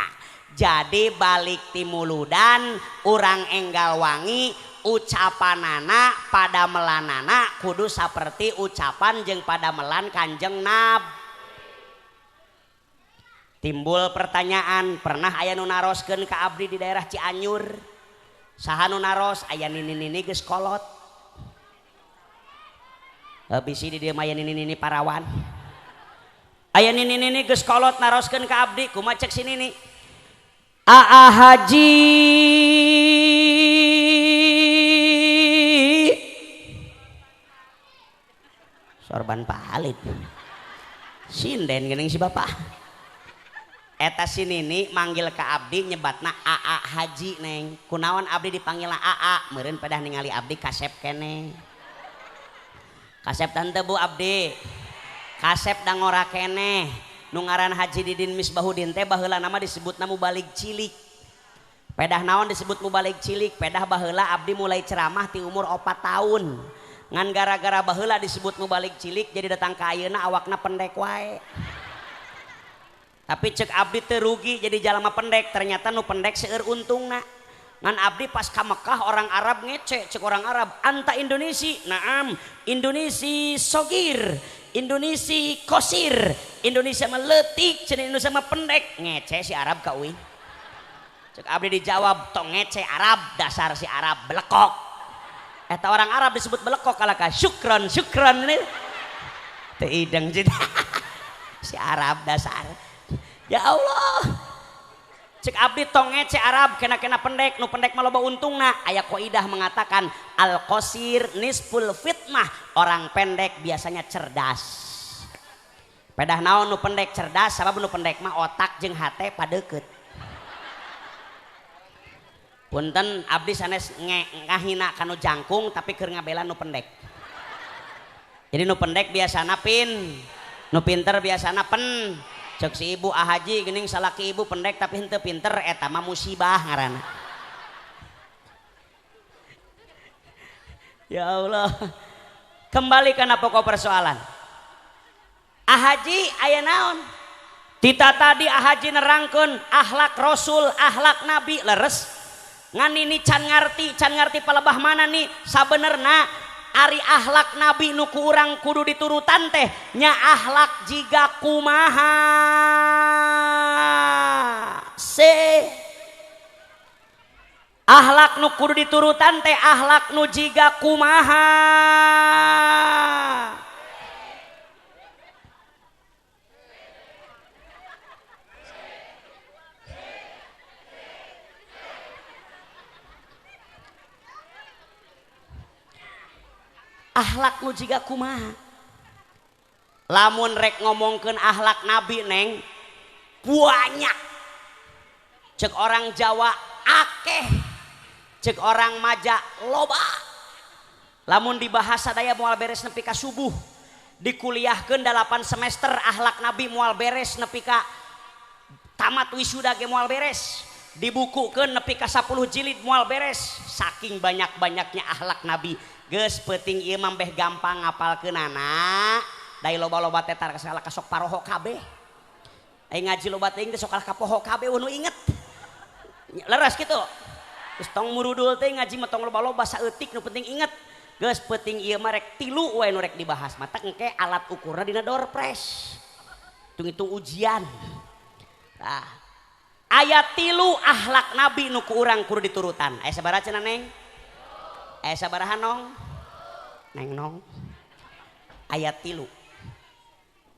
Jadi balik timuludan urang enggal wangi ucapanana pada melanana kudu saperti ucapan jeung padamelan Kanjeng Nabi. Timbul pertanyaan, pernah aya nu naroskeun ka abdi di daerah Cianjur? Saha nu naros? Aya nini-nini geus kolot. Bisi di dieu mah aya nini-nini parawan. Aya nini-nini geus kolot naroskeun ka abdi, kumaha cek si nini? Aa Haji sorban palit sinden geuning si bapak. Eta si nini manggil ka abdi nyebatna Aa Haji neng. Kunaon abdi dipanggil Aa? Meureun pedah ningali abdi kasep keneh. Kasep tante bu abdi. Kasep da ngora keneh. Nu ngaran Haji Didin Misbahudin teh baheula nama disebutna mubalig cilik. Pedah naon disebut mubalig cilik? Pedah baheula abdi mulai ceramah ti umur 4 tahun. Ngan gara-gara baheula disebut mubalig cilik jadi datang ka ayeuna awakna pendek wae. Tapi cek abdi teu rugi jadi jalma pendek, ternyata nu pendek seueur untungna. Ngan abdi pas ka Mekah orang Arab ngece, cek orang Arab, anta Indonesia, naam, Indonesia sogir, Indonesia kosir, Indonesia mah leutik, cenah Indonesia mah pendek, ngece si Arab ka uing. Cek abdi dijawab, tong ngece Arab, dasar si Arab belekok. Eta orang Arab disebut belekok kalaka syukron syukron ini. Teu ideng si Arab dasar. Ya Allah. Cek abdi tong ngece Arab kena-kena pendek, nu pendek mah loba untungna. Aya kaidah mengatakan al qasir nisful fitnah, orang pendek biasanya cerdas. Pedah naon nu pendek cerdas, sabab nu pendek mah otak jeung hate padeukeut. Punten abdi sanes ngahina kanu jangkung tapi keur ngabela nu pendek. Jadi nu pendek biasana pin, nu pinter biasana pen. Cek si ibu ahaji geuning salaki ibu pendek tapi henteu pinter eta mah musibah ngaranna. Ya Allah. Kembali kana pokok persoalan. Ahaji aya naon? Tita tadi ahaji nerangkeun akhlak rasul, akhlak nabi leres. Ngan ini can ngarti palebah mana nih sabenerna ari akhlak nabi nu ku urang kudu diturutan teh nya akhlak jiga kumaha se akhlak nu kudu diturutan teh akhlak nu jiga kumaha. Akhlak nu jiga kumaha. Lamun rek ngomongkeun akhlak nabi neng banyak. Cek orang Jawa akeh, cek orang Maja loba. Lamun dibahas sadaya moal beres nepi ka subuh. Dikuliahkeun 8 semester akhlak nabi moal beres nepi ka tamat wisuda ge moal beres. Dibukukeun nepi ka 10 jilid moal beres. Saking banyak-banyaknya akhlak nabi. Geus peuting ieu mah beh gampang ngapalkeunana. Dai loba-loba teh tar kasalah kasok paroho kabeh. Ai ngaji loba teuing teh sok kalah kapoho kabeh nu inget. Leres kitu. Geus tong murudul teh ngaji mah tong loba-loba saeutik nu penting inget. Geus peuting ieu mah rek tilu wae nu rek dibahas. Matak engke alat ukurna dina door press. Hitung-hitung ujian. Tah. Aya tilu akhlak nabi nu ku urang kudu diturutan. Aya sabaraha cenah neng? Aya sabaraha nong? Neng nong. Ayat tilu.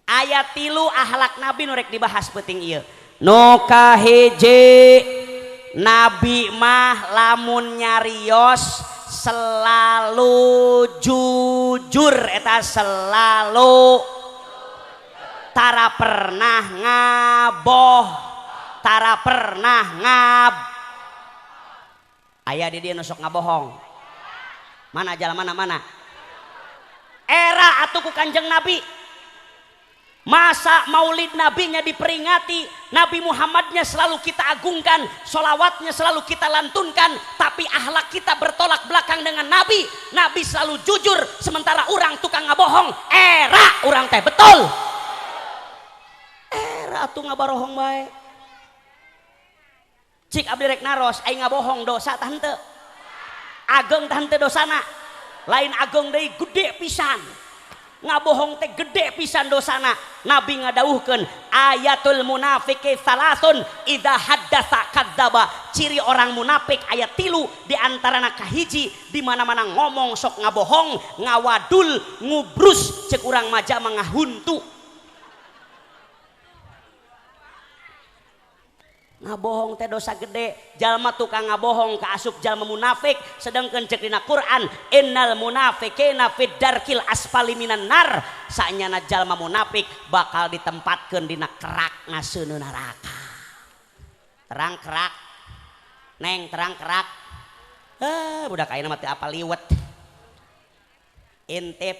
Ayat tilu akhlak nabi nu rek dibahas peuting ieu. Nu kahiji nabi mah lamun nyarios selalu jujur, eta selalu tara pernah ngaboh, tara pernah ngab. Aya di dieu nu sok ngabohong. Mana jalan mana mana. Era atuh ku Kanjeng Nabi. Masa maulid nabinya diperingati, Nabi Muhammadnya selalu kita agungkan, sholawatnya selalu kita lantunkan, tapi akhlak kita bertolak belakang dengan Nabi. Nabi selalu jujur, sementara orang tukang ngabohong. Era orang teh betul. Hampura atuh ngabarohong bae. Cik abdi rek naros aing ngabohong dosa tah henteu? Ageng tah henteu dosana? Lain ageng deui gede pisan. Ngabohong teh gede pisan dosana. Nabi ngadawuhkeun ayatul munafiqi salasun idza haddatsa kadzdzaba. Ciri orang munafik ayat 3 di antarana kahiji di mana-mana ngomong sok ngabohong, ngawadul, ngubrus, cek urang maja mah ngahuntu. Ngabohong teh dosa gede. Jalma tukang ngabohong kaasup jalma munafik, sedangkan cek dina Quran innal munafiqina fid darkil asfali minan nar. Saenyana jalma munafik bakal ditempatkeun dina kerak ngaseuneu neraka. Terang kerak. Neng terang kerak. Budak ayeuna mah teu apal liwet. Intip.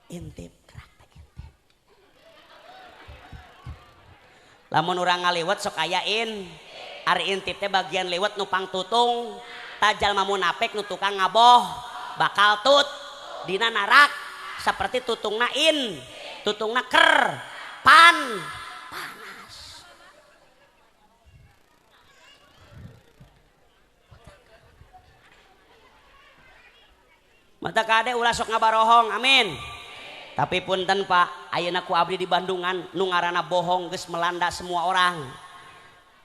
Intip kerak teh intip. Lamun urang ngaliwet sok aya in. Ari intip teh bagian liwet nu pangtutung. Tajal jalma munafik nu tukang ngaboh bakal tut dina narak seperti tutungna in, tutungna ker, pan, panas. Mata kade ulah sok ngabarohong, amin. Tapi punten Pak, ayeuna ku abdi di Bandungan nu ngaranna bohong geus melanda semua orang.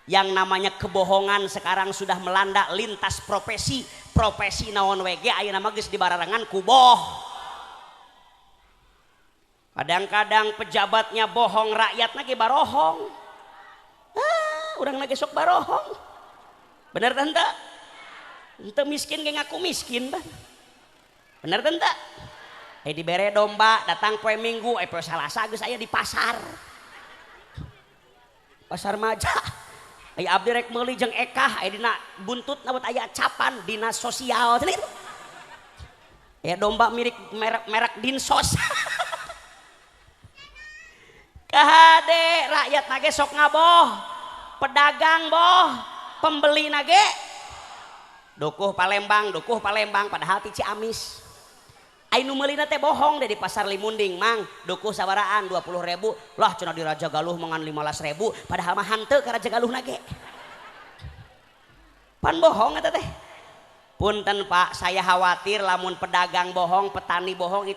Yang namanya kebohongan sekarang sudah melanda lintas profesi. Profesi naon we ge ayeuna mah geus dibararengan ku boh. Kadang-kadang pejabatnya bohong, rakyatna ge barohong. Ah, urang ge sok barohong. Bener teh henteu? Henteu miskin ge ngaku miskin bah. Bener teh henteu? Dibere domba datang poe Minggu, poe Salasa geus aya di pasar. Pasar Maja. Aya abdi rek meuli jeung ekah, aya dina buntutna buat aya capan dinas sosial. Aya domba milik merek Dinsos. Kahade rakyat nage sok ngaboh, pedagang boh, pembeli nage dukuh Palembang padahal ti Ciamis. Ainu meulina teh bohong deh di pasar Limunding mang dukuh sabaraan 20.000 lah cenah di Raja Galuh mangan 15.000 padahal mah hanteu ka Raja Galuh nage. Pan bohong eta teh. Punten Pak, saya khawatir lamun pedagang bohong, petani bohong,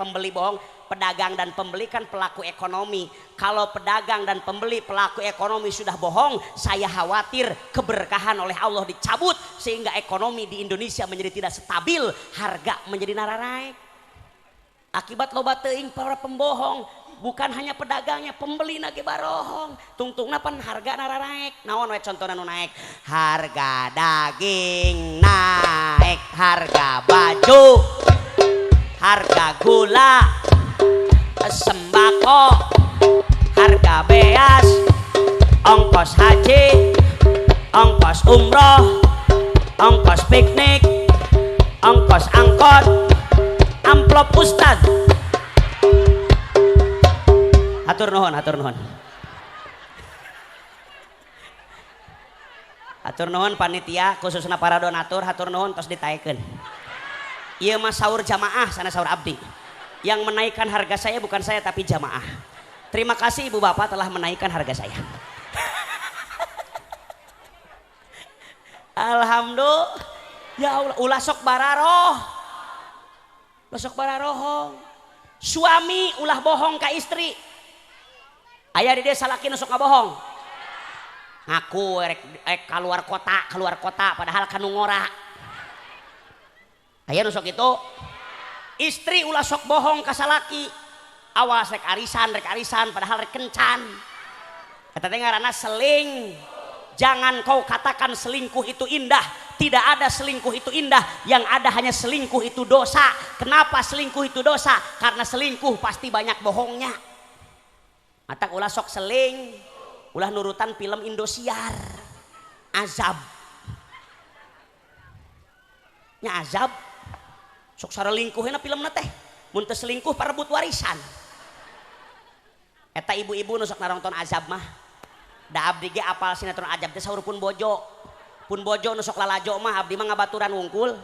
pembeli bohong. Pedagang dan pembeli kan pelaku ekonomi. Kalau pedagang dan pembeli pelaku ekonomi sudah bohong, saya khawatir keberkahan oleh Allah dicabut sehingga ekonomi di Indonesia menjadi tidak stabil, harga menjadi nararaek. Akibat loba teuing para pembohong, bukan hanya pedagangnya, pembeli nage barohong. Tungtungna pan harga nararaek. Naon we contona nu naek? Harga daging naek, harga baju, harga gula, sembako, harga beas, ongkos haji, ongkos umroh, ongkos piknik, ongkos angkot, amplop ustad. Hatur nuhun, hatur nuhun. Hatur nuhun panitia khususna para donatur, hatur nuhun tos ditaekeun. Ieu mah saur jamaah sana saur abdi. Yang menaikkan harga saya bukan saya tapi jamaah. Terima kasih ibu bapak telah menaikkan harga saya. Alhamdulillah. Ya Allah, ulah sok bararoh. Ulah sok bararohong. Suami ulah bohong ka istri. Aya di desa laki nu sok ngabohong. Ngaku rek keluar kota padahal kanu ngora. Aya nu sok itu. Istri ulah sok bohong ka salaki. Awas rek arisan padahal rek kencan. Eta teh ngaranna seling. Jangan kau katakan selingkuh itu indah. Tidak ada selingkuh itu indah. Yang ada hanya selingkuh itu dosa. Kenapa selingkuh itu dosa? Karena selingkuh pasti banyak bohongnya. Matak ulah sok seling, ulah nurutan film Indosiar. Azab. Nya azab. Sok sarelingkuhna filmna teh. Mun teu selingkuh parebut warisan. Eta ibu-ibu nu sok narongton azab mah. Da abdi ge apal sinetron azab teh saur pun bojo. Pun bojo nu sok lalajo mah abdi mah ngabaturan wungkul.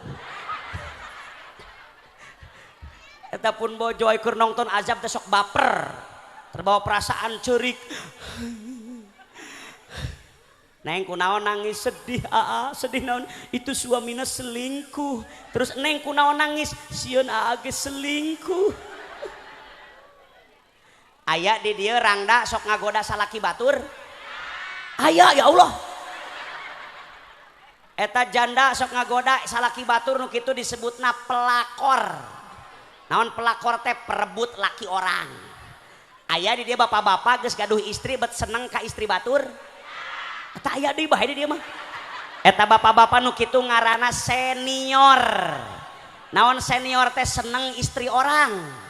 Eta pun bojo ai keur nongton azab teh sok baper. Terbawa perasaan ceurik. Neng kunaon nangis sedih aa, sedih naon itu suamina selingkuh. Terus neng kunaon nangis sieun aa ge selingkuh. Aya di dieu rangda sok ngagoda salaki batur. Aya ya Allah. Eta janda sok ngagoda salaki batur nu kitu disebutna pelakor. Naon pelakor teh perebut laki orang. Aya di dieu bapak-bapak geus gaduh istri bet seneng ka istri batur. Eta aya deui bae di dieu mah. Eta bapak-bapak nu kitu ngaranna senior. Naon senior teh seneng istri orang.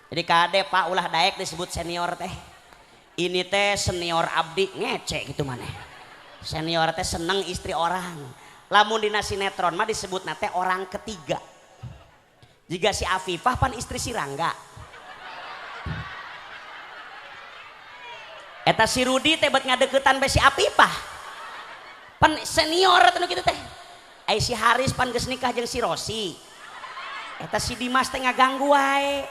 Jadi kade Pak ulah daek disebut senior teh. Ini teh senior abdi ngece gitu maneh. Senior teh seneng istri orang. Lamun dina sinetron mah disebutna teh orang ketiga. Jika si Afifah pan istri si Rangga. Eta si Rudi teh bet ngadeukeutan bae si Afifah. Pan senior teh nu kitu teh. Ai si Haris pan geus nikah jeung si Rosi. Eta si Dimas teh ngaganggu wae.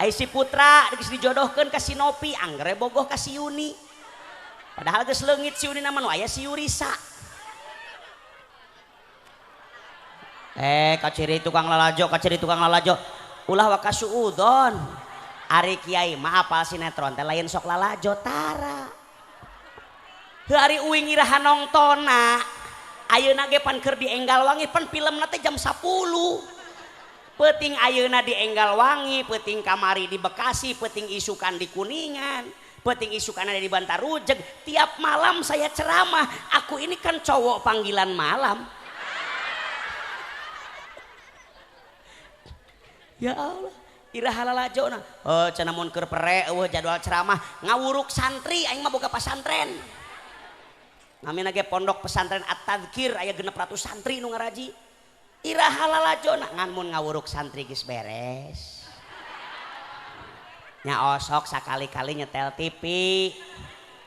Ai si Putra geus dijodohkeun ka si Nopi, anggere bogoh ka si Yuni. Padahal geus leungit si Yuni nama nu aya si Yurisa. Kaciri tukang lalajo, kaciri tukang lalajo. Ulah waka suudon. Ari kiai mah apal sinetron teh lain sok lalajo tara. Heuh ari uing iraha nongtona. Ayeuna ge pan keur di Enggalwangi pan filmna teh jam 10. Peuting ayeuna di Enggalwangi, peuting kamari di Bekasi, peuting isukan di Kuningan, peuting isukan ada di Bantarujeg. Tiap malam saya ceramah. Aku ini kan cowok panggilan malam. Ya Allah, iraha lalajona. Oh, cenah mun keur pere eueuh jadwal ceramah, ngawuruk santri aing mah boga pasantren. Namina ge pondok pesantren At-Tadzkir aya 600 santri nu ngaraji. Iraha lalajona ngan mun ngawuruk santri geus beres. Nya osok sakali-kali nyetel TV.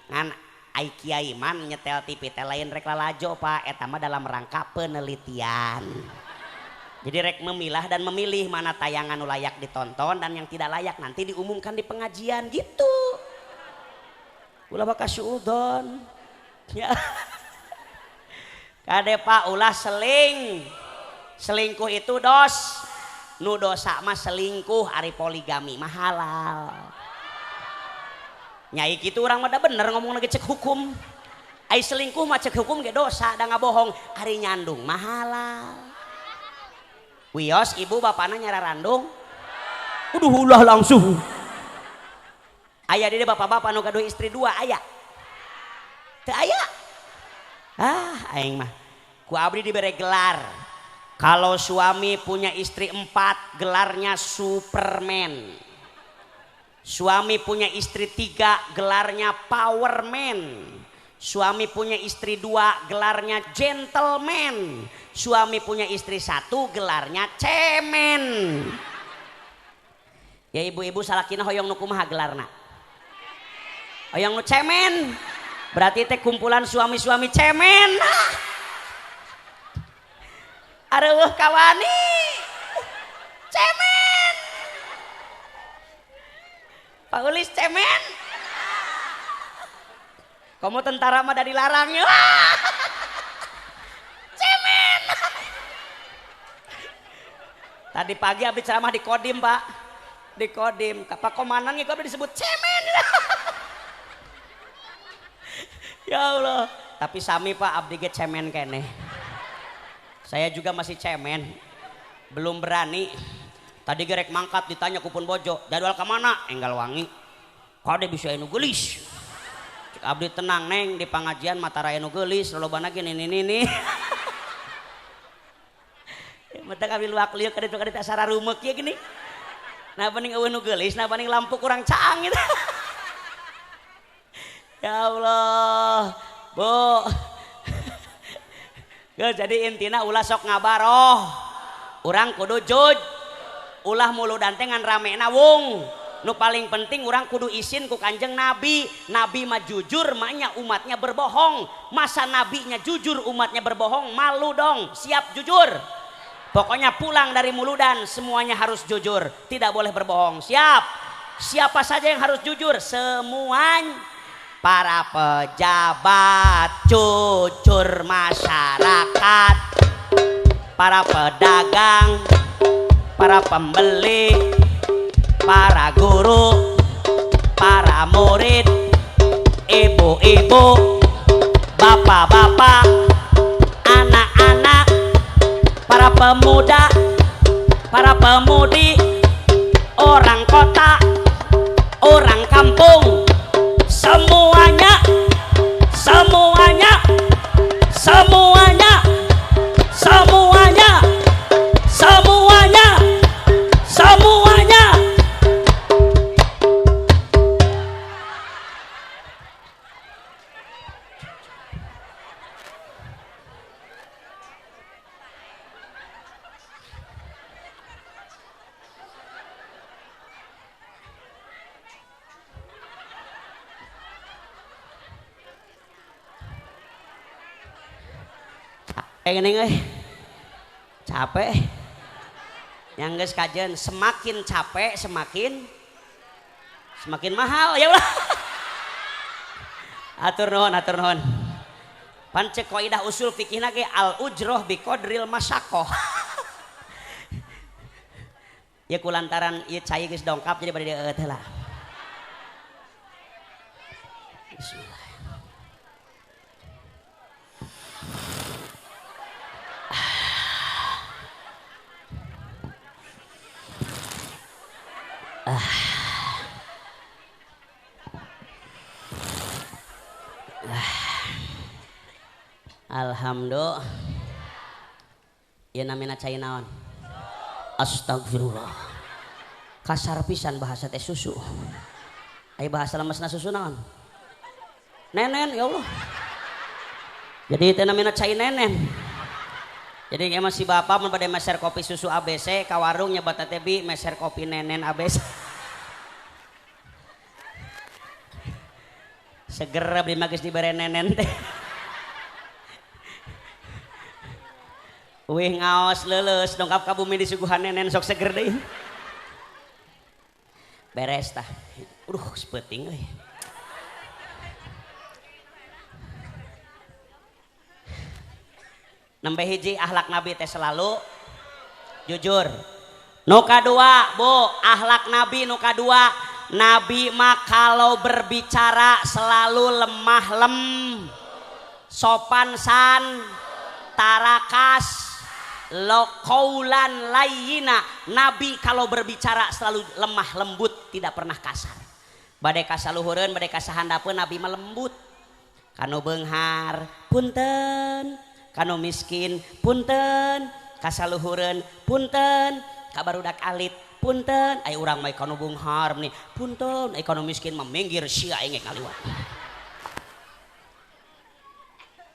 Ngan ai kiai man nyetel TV teh lain rek lalajo Pak, eta mah dalam rangka penelitian. Jadi rek memilah dan memilih mana tayangan nu layak ditonton dan yang tidak layak nanti diumumkan di pengajian gitu. Ulah bakal suudon. Ya. Kade Pak ulah seling. Selingkuh itu dos. Nu dosa mah selingkuh ari poligami mah halal. Nyai kitu urang mah da bener ngomong lagi cek hukum. Ai selingkuh mah cek hukum ge dosa da ngabohong, ari nyandung mah halal. Wios ibu bapana nyararandung. Uduh ulah langsung. Aya di bapak-bapak nu gaduh istri dua aya. Teu aya. Ah aing mah. Ku abdi dibere gelar. Kalau suami punya istri 4 gelarnya Superman. Suami punya istri 3 gelarnya Powerman. Suami punya istri 2 gelarnya gentleman. Suami punya istri 1 gelarnya cemen. Ya ibu-ibu salakina hoyong nu kumaha gelarna? Hoyong nu cemen. Berarti teh kumpulan suami-suami cemen. Areueuh kawani. Cemen. Pak Ulis cemen. Kamu tentara mah dari larangnya. Cemen. Tadi pagi habis ceramah di Kodim, Pak. Di Kodim, Pak Komandan itu disebut cemen. Ya Allah. Tapi sami Pak abdi ge cemen keneh. Saya juga masih cemen. Belum berani. Tadi gerek mangkat ditanya kupun bojo, jadwal ke mana? Enggalwangi. Kade bisa anu geulis. Cek abdi tenang neng di pengajian matara anu geulis lolobana ge nini nini. Mata abdi luak liuk kaditu kaditu asara rumek ya gini. Nah paning eueuh nu geulis, nah paning lampu kurang caang gitu. Ya Allah, Bu. Jadi intina ulah sok ngabaroh. Urang kudu juj. Ulah muludan teh ngan ramena wung. Nu paling penting urang kudu isin ku Kanjeng Nabi. Nabi mah jujur, maknya umatnya berbohong. Masa nabinya jujur, umatnya berbohong, malu dong. Siap jujur. Pokoknya pulang dari muludan semuanya harus jujur, tidak boleh berbohong. Siap. Siapa saja yang harus jujur? Semuanya. Para pejabat jujur, masyarakat, para pedagang, para pembeli, para guru, para murid, ibu-ibu, bapak-bapak, anak-anak, para pemuda, para pemudi, orang kota, orang kampung, semuanya, semuanya, semuanya, semuanya, semuanya, semuanya. Gini euy. Capek. Yang geus kajen semakin capek semakin mahal ya ulah. Atur nuhun, atur nuhun. Pan cek kaidah usul fikihna ge al ujroh bi qadril masyaqqah. Ya kulantaran ieu cai geus dongkap jadi bade eueuh teh lah. Bismillah. Alhamdulillah. Ya namina cai naon? Astagfirullah. Kasar pisan bahasa teh susu. Ai bahasa lemesna susu naon? Nenen, ya Allah. Jadi teh namina cai nenen. Jadi emang si bapak mun bade meser kopi susu ABC ka warung nyebat teh bi meser kopi nenen ABC. Seger abdi mah geus dibere nenen teh. Wih ngaos leuleus dongkap ka bumi disuguhan nenen sok seger deui. Beres tah. Aduh sepeuting euy. Nembe hiji akhlak Nabi teh selalu jujur. Nu kadua, Bu, akhlak Nabi nu kadua, Nabi mah kalau berbicara selalu lemah lem, sopan san, tarakas, lokaulan layina. Nabi kalau berbicara selalu lemah lembut, tidak pernah kasar. Bade kasaluhureun, bade kasahandapeun, Nabi mah lembut. Kanu beunghar, punten. Kanu miskin, punten. Kasaluhureun, punten. Ka barudak alit, punten. Ai urang mah kanu beunghar nih, punten. Ai kanu miskin mah minggir sia aing kaliwat.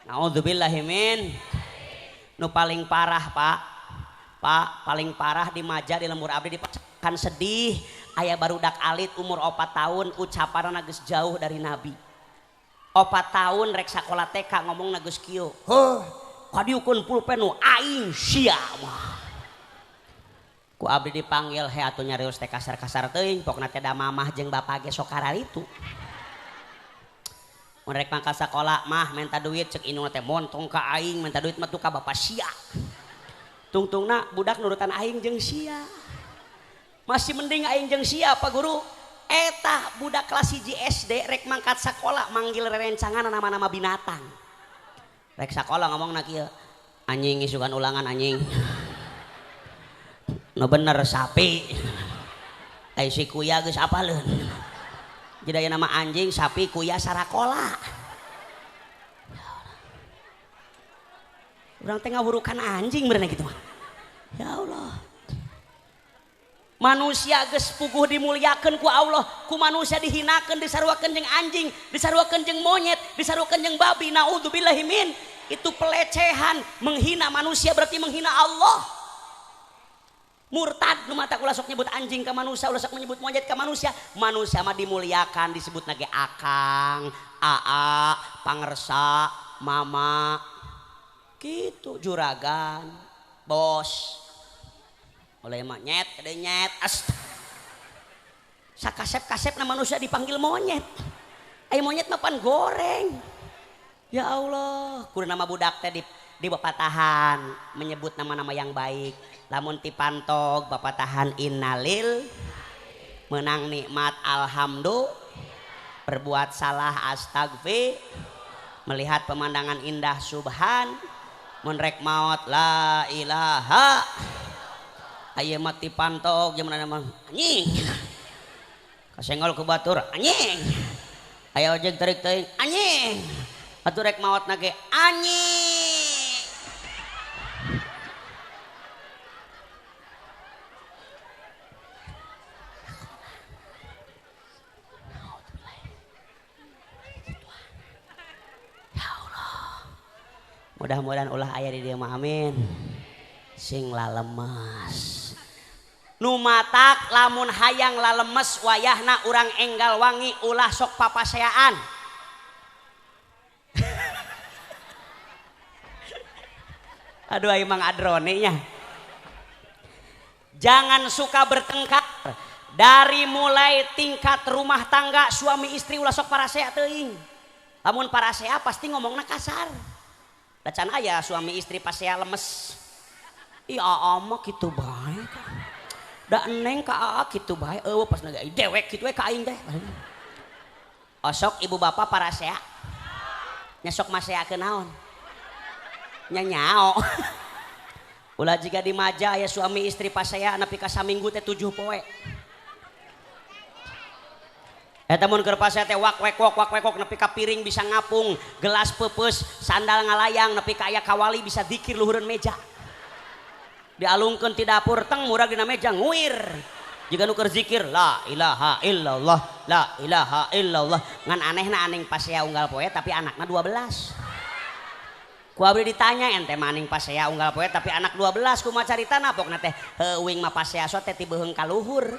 Naudzubillahi min. Nu paling parah, Pak. Pak, paling parah di Maja di lembur abdi dipacakan sedih. Aya barudak alit umur 4 tahun ucapanna geus jauh dari Nabi. 4 tahun rek sakola TK ngomongna geus kieu. Heuh, kadieukeun pulpen nu aing sia mah. Ku abdi dipanggil he atuh nyarios teh kasar-kasar teuing pokna teh da mamah jeung bapak ge sok kararitu. Mun rek mangkat sakola mah minta duit cek indungna teh montong ka aing minta duit mah tuh ka bapak sia. Tungtungna budak nurutan aing jeung sia. Masih mending aing jeung sia Pak Guru. Eta budak kelas 1 SD rek mangkat sakola manggil rerencangan nama-nama binatang. Rek sakola ngomongna kieu, anjing isukan ulangan anjing. Nu bener sapi. Ai si kuya geus apaleun. Jadi aya nama anjing, sapi, kuya, sarakola. Urang teh ngawurukan anjing beurna kitu mah. Ya Allah. Manusia geus puguh dimuliakeun ku Allah, ku manusia dihinakeun, disaruakeun jeung anjing, disaruakeun jeung monyet, disaruakeun jeung babi. Naudzubillahi min. Itu pelecehan, menghina manusia berarti menghina Allah. Murtad nu mata ulah sok nyebut anjing ka manusia, ulah sok menyebut monyet ka manusia. Manusia mah dimuliakan, disebut nage akang, aa, pangersa, mama. Gitu juragan, bos. Oleh mah nyet, ada nyet. Ast. Sakasep-kasepna manusia dipanggil monyet. Ai monyet mah pan goreng. Ya Allah, kudu nama budak teh di bapatahan menyebut nama-nama yang baik. Lamun ti pantog bapatahan innalil, menang nikmat alhamdulillah, berbuat salah astagfir, melihat pemandangan indah subhan, mun rek maot la ilaha. Aya mah ti pantog jeung mana anjing. Kasenggol ku batur anjing. Aya ojek tarik teuing anjing. Atuh rek maotna ge anjing. Mudah-mudahan ulah aya di dieu mah amin. Sing lalemes. Nu matak lamun hayang lalemes wayahna urang enggal wangi ulah sok papaseaan. Aduh ai Mang Adrone nya. Jangan suka bertengkar. Dari mulai tingkat rumah tangga suami istri ulah sok parasea teuing. Lamun parasea pasti ngomongna kasar. Da can aya suami istri pasea lemes. Ih aa mah kitu bae. Da neng ka aa kitu bae eueuh pas naga dewek kitu we ka aing teh. Osok ibu bapak parasea. Nya sok maseakeun naon? Nya nyao. Ulah jiga di maja aya suami istri pasea nepi ka saminggu teh 7 poe. Eta mun keur pasea teh wak wek wok wak wek wok nepi ka piring bisa ngapung, gelas peupeus, sandal ngalayang nepi ka aya kawali bisa dikir luhureun meja. Dialungkeun ti dapur teng murag dina meja nguir. Jiga nu keur zikir la ilaha illallah, la ilaha illallah. Ngan anehna aning pasea unggal poe tapi anakna 12. Ku abdi ditanya ente mah aning pasea unggal poe tapi anak 12 kumaha caritana pokna teh heueuh uing mah pasea so teh ti beuheung ka luhur.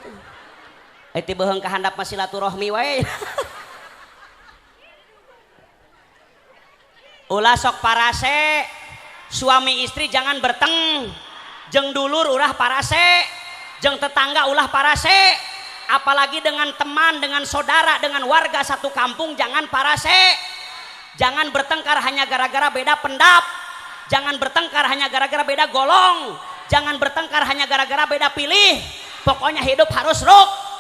Ti beuheung ka handap mah silaturahmi wae. Ulah sok parase, suami istri jangan berteng, jeung dulur ulah parase, jeung tetangga ulah parase, apalagi dengan teman, dengan saudara, dengan warga satu kampung jangan parase. Jangan bertengkar hanya gara-gara beda pendap, jangan bertengkar hanya gara-gara beda golong, jangan bertengkar hanya gara-gara beda pilih. Pokoknya hidup harus ruk.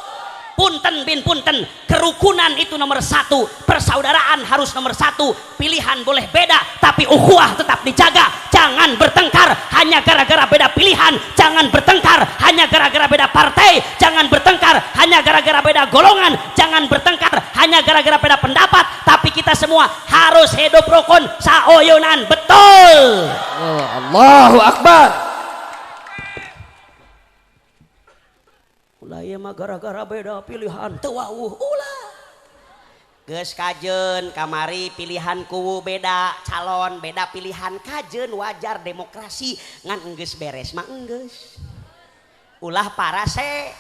Punten bin punten, kerukunan itu nomor satu, persaudaraan harus nomor satu, pilihan boleh beda tapi ukhuwah tetap dijaga. Jangan bertengkar hanya gara-gara beda pilihan, jangan bertengkar hanya gara-gara beda partai, jangan bertengkar hanya gara-gara beda golongan, jangan bertengkar hanya gara-gara beda pendapat, tapi kita semua harus hidup rukun saoyonan. Betul. Oh, Allahu Akbar. Ulah ieu mah gara-gara beda pilihan teu wawuh ulah. Geus kajeun kamari pilihan kuwu beda calon, beda pilihan kajeun wajar demokrasi ngan enggeus beres mah enggeus. Ulah parase,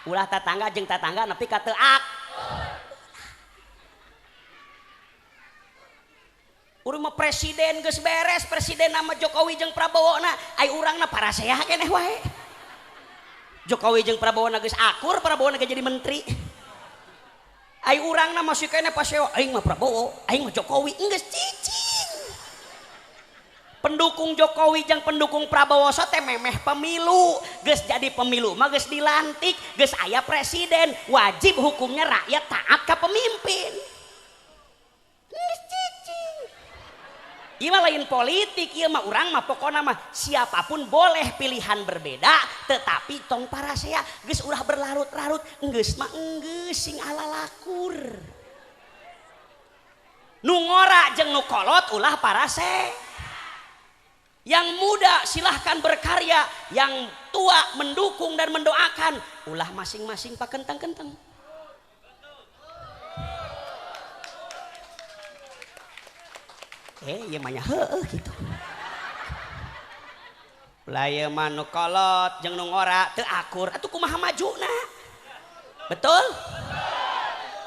ulah tatangga jeung tatangga nepi ka teu ak. Urang mah presiden geus beres, presiden nama Jokowi jeung Prabowo na, ai urangna parasea keneh wae. Jokowi jeung Prabowo na geus akur, Prabowo na jadi menteri. Ai urangna masih keneh paseo, aing mah Prabowo, aing mah Jokowi, enggeus cicing. Pendukung Jokowi jeung pendukung Prabowo so teh memeh pemilu, geus jadi pemilu mah geus dilantik, geus aya presiden, wajib hukumnya rakyat taat ka pemimpin. Geus cicing. Ieu mah lain politik, ieu mah urang mah pokona mah siapapun boleh pilihan berbeda, tetapi tong parasea geus ulah berlarut-larut, enggeus mah enggeus sing alalakur. Nu ngora jeung nu kolot ulah parase. Yang muda silahkan berkarya, yang tua mendukung dan mendoakan, ulah masing-masing pakenteng-kenteng. Ieu mah nya heueuh kitu. Ulah ieu mah nu kolot jeung nu ngora teu akur, atuh kumaha majuna? Betul?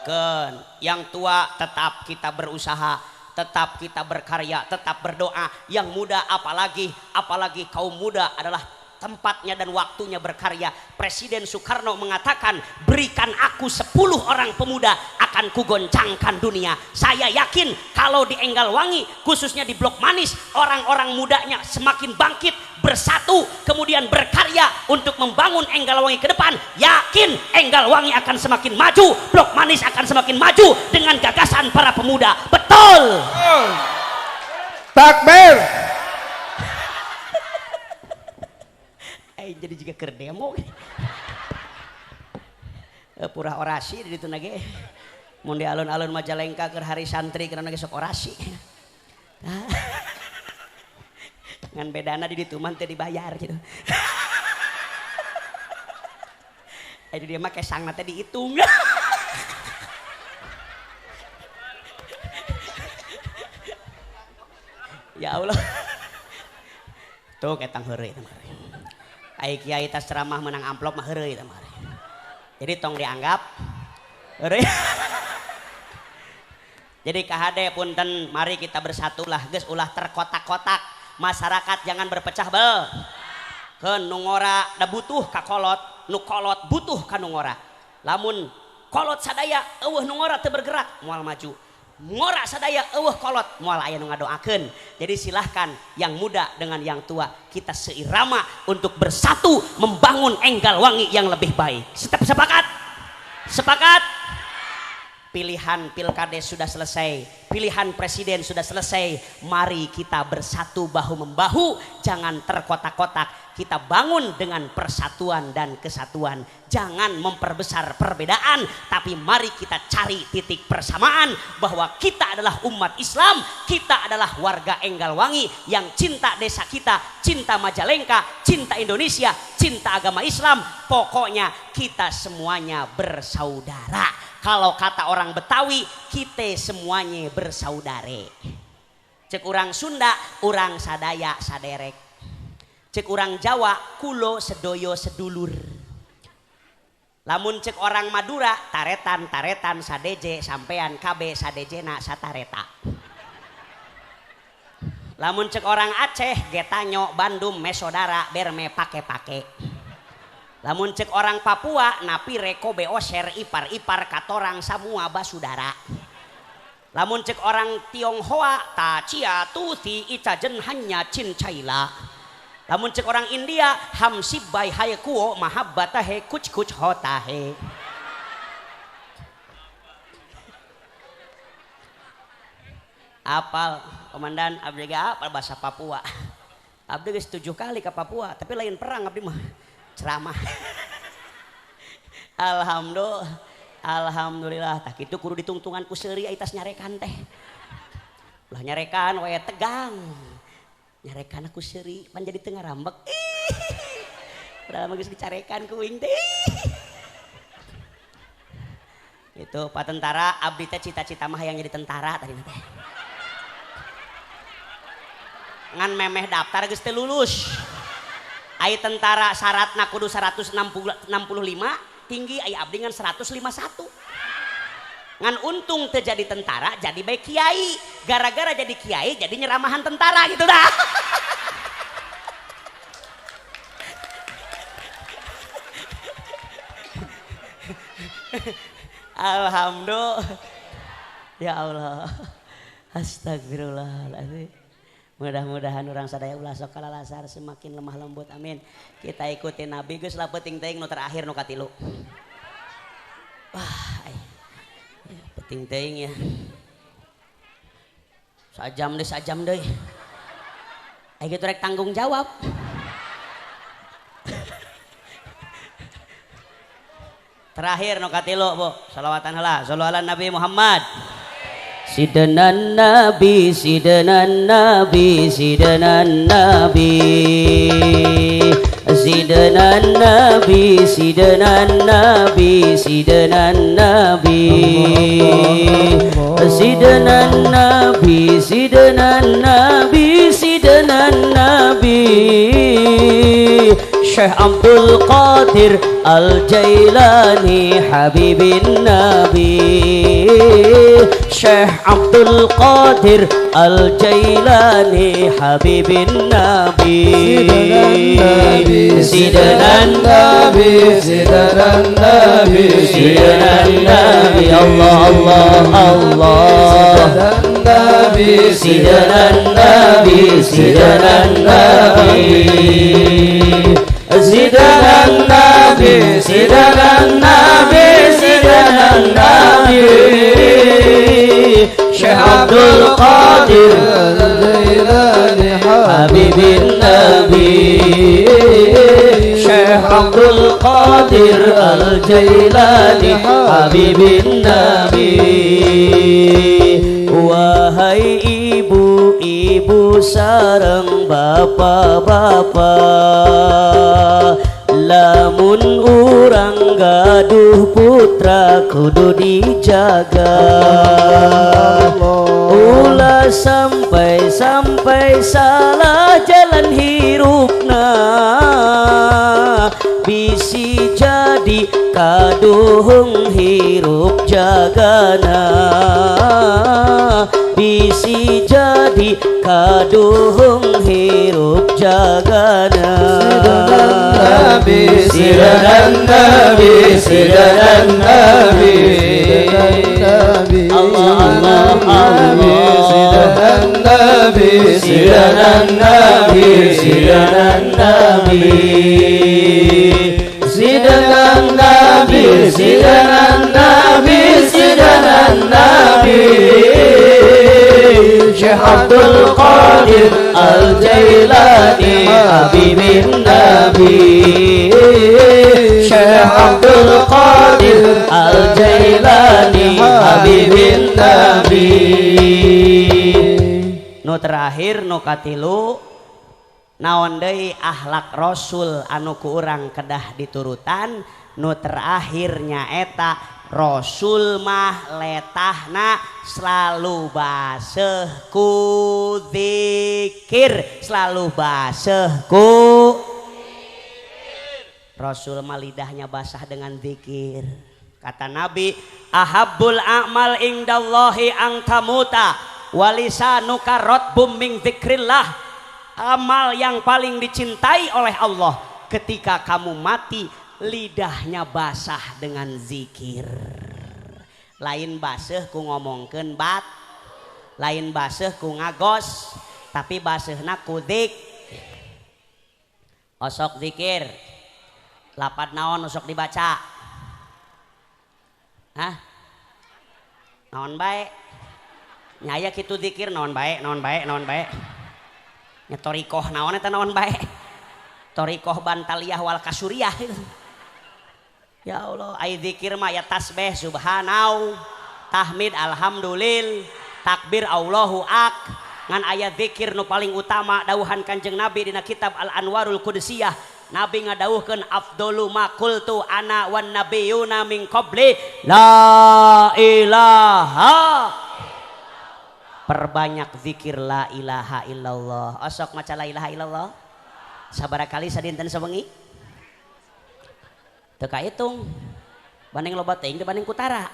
Keun, yang tua tetap kita berusaha, tetap kita berkarya, tetap berdoa. Yang muda apalagi, apalagi kaum muda adalah tempatnya dan waktunya berkarya. Presiden Soekarno mengatakan, berikan aku 10 orang pemuda akan kugoncangkan dunia. Saya yakin kalau di Enggalwangi, khususnya di Blok Manis, orang-orang mudanya semakin bangkit, bersatu, kemudian berkarya untuk membangun Enggalwangi ke depan. Yakin Enggalwangi akan semakin maju, Blok Manis akan semakin maju dengan gagasan para pemuda. Betul. Takbir. Jadi juga keur demo purah orasi di ditu nage mun di alun-alun Majalengka keur hari santri karena ge sok orasi ngan bedana di ditu mah teu dibayar gitu. Jadi dia mah kesangna teh dihitung. Ya Allah, tuh ketang heureuy teh. Ai kiai tas ceramah menang amplop mah heureuy teh mah. Jadi tong dianggap heureuy. Jadi KHD punten, mari kita bersatulah geus, ulah terkotak-kotak. Masyarakat jangan berpecah bel. Keun nu ngora da butuh ka kolot, nu kolot butuh ka nu ngora. Lamun kolot sadaya eueuh nu ngora teu bergerak moal maju. Ngora sadaya eueuh kolot moal aya nu ngadoakeun. Jadi silahkan yang muda dengan yang tua, kita seirama untuk bersatu membangun Enggalwangi yang lebih baik. Sepakat? Sepakat? Pilihan pilkades sudah selesai, pilihan presiden sudah selesai. Mari kita bersatu bahu membahu, jangan terkotak-kotak. Kita bangun dengan persatuan dan kesatuan. Jangan memperbesar perbedaan, tapi mari kita cari titik persamaan bahwa kita adalah umat Islam, kita adalah warga Enggalwangi yang cinta desa kita, cinta Majalengka, cinta Indonesia, cinta agama Islam. Pokoknya kita semuanya bersaudara. Kalau kata orang Betawi, kita semuanya bersaudare. Cek orang Sunda, orang sadaya saderek. Cek orang Jawa, kulo sedoyo sedulur. Lamun cek orang Madura, taretan taretan sadeje sampean kabe sadejena satareta. Lamun cek orang Aceh, getanyo Bandung mesodara berme pake-pake. Lamun cek orang Papua, napi reko beoser ipar-ipar katorang samua basudara. Lamun cek orang Tionghoa, tacia tuti icajen hanya cincaila. Lamun cek orang India, hamsibai haykuo mahabbatahe kuc kuc hotahe. Apal komandan abdi ge apal bahasa Papua. Abdi geus 7 kali ke Papua, tapi lain perang abdi mah. Ceramah. Alhamdulillah, alhamdulillah. Tak itu kudu ditungtungan ku seuri ai tas nyarekan teh. Ulah nyarekan we tegang. Nyarekan aku seuri pan jadi teu ngarambek. Padahal mah geus dicarekan ku uing teh. Itu Pak Tentara, abdi teh cita-cita mah hayang jadi tentara tadi teh. Ngan memeh daftar geus teu lulus. Ai tentara syaratna kudu 165 tinggi, ai abdi ngan 151. Ngan untung teu jadi tentara, jadi bae kiai. Gara-gara jadi kiai jadi nyeramahan tentara gitu dah. Alhamdulillah. Ya Allah. Astagfirullahaladzim. Mudah-mudahan orang sadaya ulah sok kalalasar semakin lemah lembut, amin. Kita ikutin Nabi geus lah penting teuing nu terakhir nu katilu. Wah, penting teuing ya. Sajam deui. Ai kitu rek tanggung jawab. Terakhir nu katilu, Bu. Salawatan heula, sallu ala Nabi Muhammad. Sidana Nabi, Sidana Nabi, Sidana Nabi, Sidana Nabi, Sidana Nabi, Sidana Nabi, Sidana Nabi, Sidana Nabi, Sidana Nabi, Syekh Abdul Qadir Al-Jailani Habibin Nabi, Syekh Abdul Qadir Al-Jailani Habibin Nabi. Sidana Nabi, Sidana Nabi, Sidana Nabi. Allah Allah Allah. Sidana Nabi, Sidana Nabi, Sidana Nabi, Sidana Nabi, Sidana Nabi, Sidana Nabi. Syekh Abdul Qadir Al-Jailani Habibin Nabi. Syekh Abdul Qadir Al-Jailani Habibin Nabi. Wahai ibu-ibu sareng bapak-bapak, lamun urang gaduh putra kudu dijaga. Ulah sampai-sampai salah jalan hirupna, bisi jadi kaduhung hirup jagana, bisi jadi kaduhung hirup jagana. Nabi, Sidana Nabi, Sidana Nabi, Nabi. Allah Allah Allah. Sidana Nabi, Sidana Nabi, Sidana Nabi, Sidana Nabi, Sidana Nabi, Sidana Nabi. Syekh Abdul Qadir Al-Jailani Habibin Nabi. Syekh Abdul Qadir Al-Jailani Habibin Nabi. Nu terakhir nu katilu, naon deui akhlak Rasul anu ku urang kedah diturutan. Nu terakhir nyaeta Rasul mah letahna selalu baseuh ku zikir, selalu baseuh ku Rasul mah lidahnya basah dengan zikir. Kata Nabi, ahabbul a'mal indallahi ang tamuta walisanuka ratbum min zikrillah. Amal yang paling dicintai oleh Allah ketika kamu mati lidahnya basah dengan zikir. Lain baseuh ku ngomongkeun bat, lain baseuh ku ngagos, tapi baseuhna ku zik. Osok zikir lapat naon osok dibaca? Hah? Naon bae? Nyaya kitu zikir naon bae, naon bae, naon bae. Nya torikoh naon eta naon bae? Torikoh bantaliyah wal kasuriyah. Ya Allah, ai zikir mah ya tasbih subhanau, tahmid alhamdulillah, takbir Allahu ak. Ngan aya zikir nu paling utama dawuhan Kanjeng Nabi dina kitab Al Anwarul Qudsiyah. Nabi ngadawuhkeun afdalu ma qultu ana wan nabiyuna min qabli la ilaha. Perbanyak zikir la ilaha illallah. Osok maca la ilaha illallah sabaraha kali sadinten sawengi? Teu kahitung. Banding loba teuing dibanding kutara.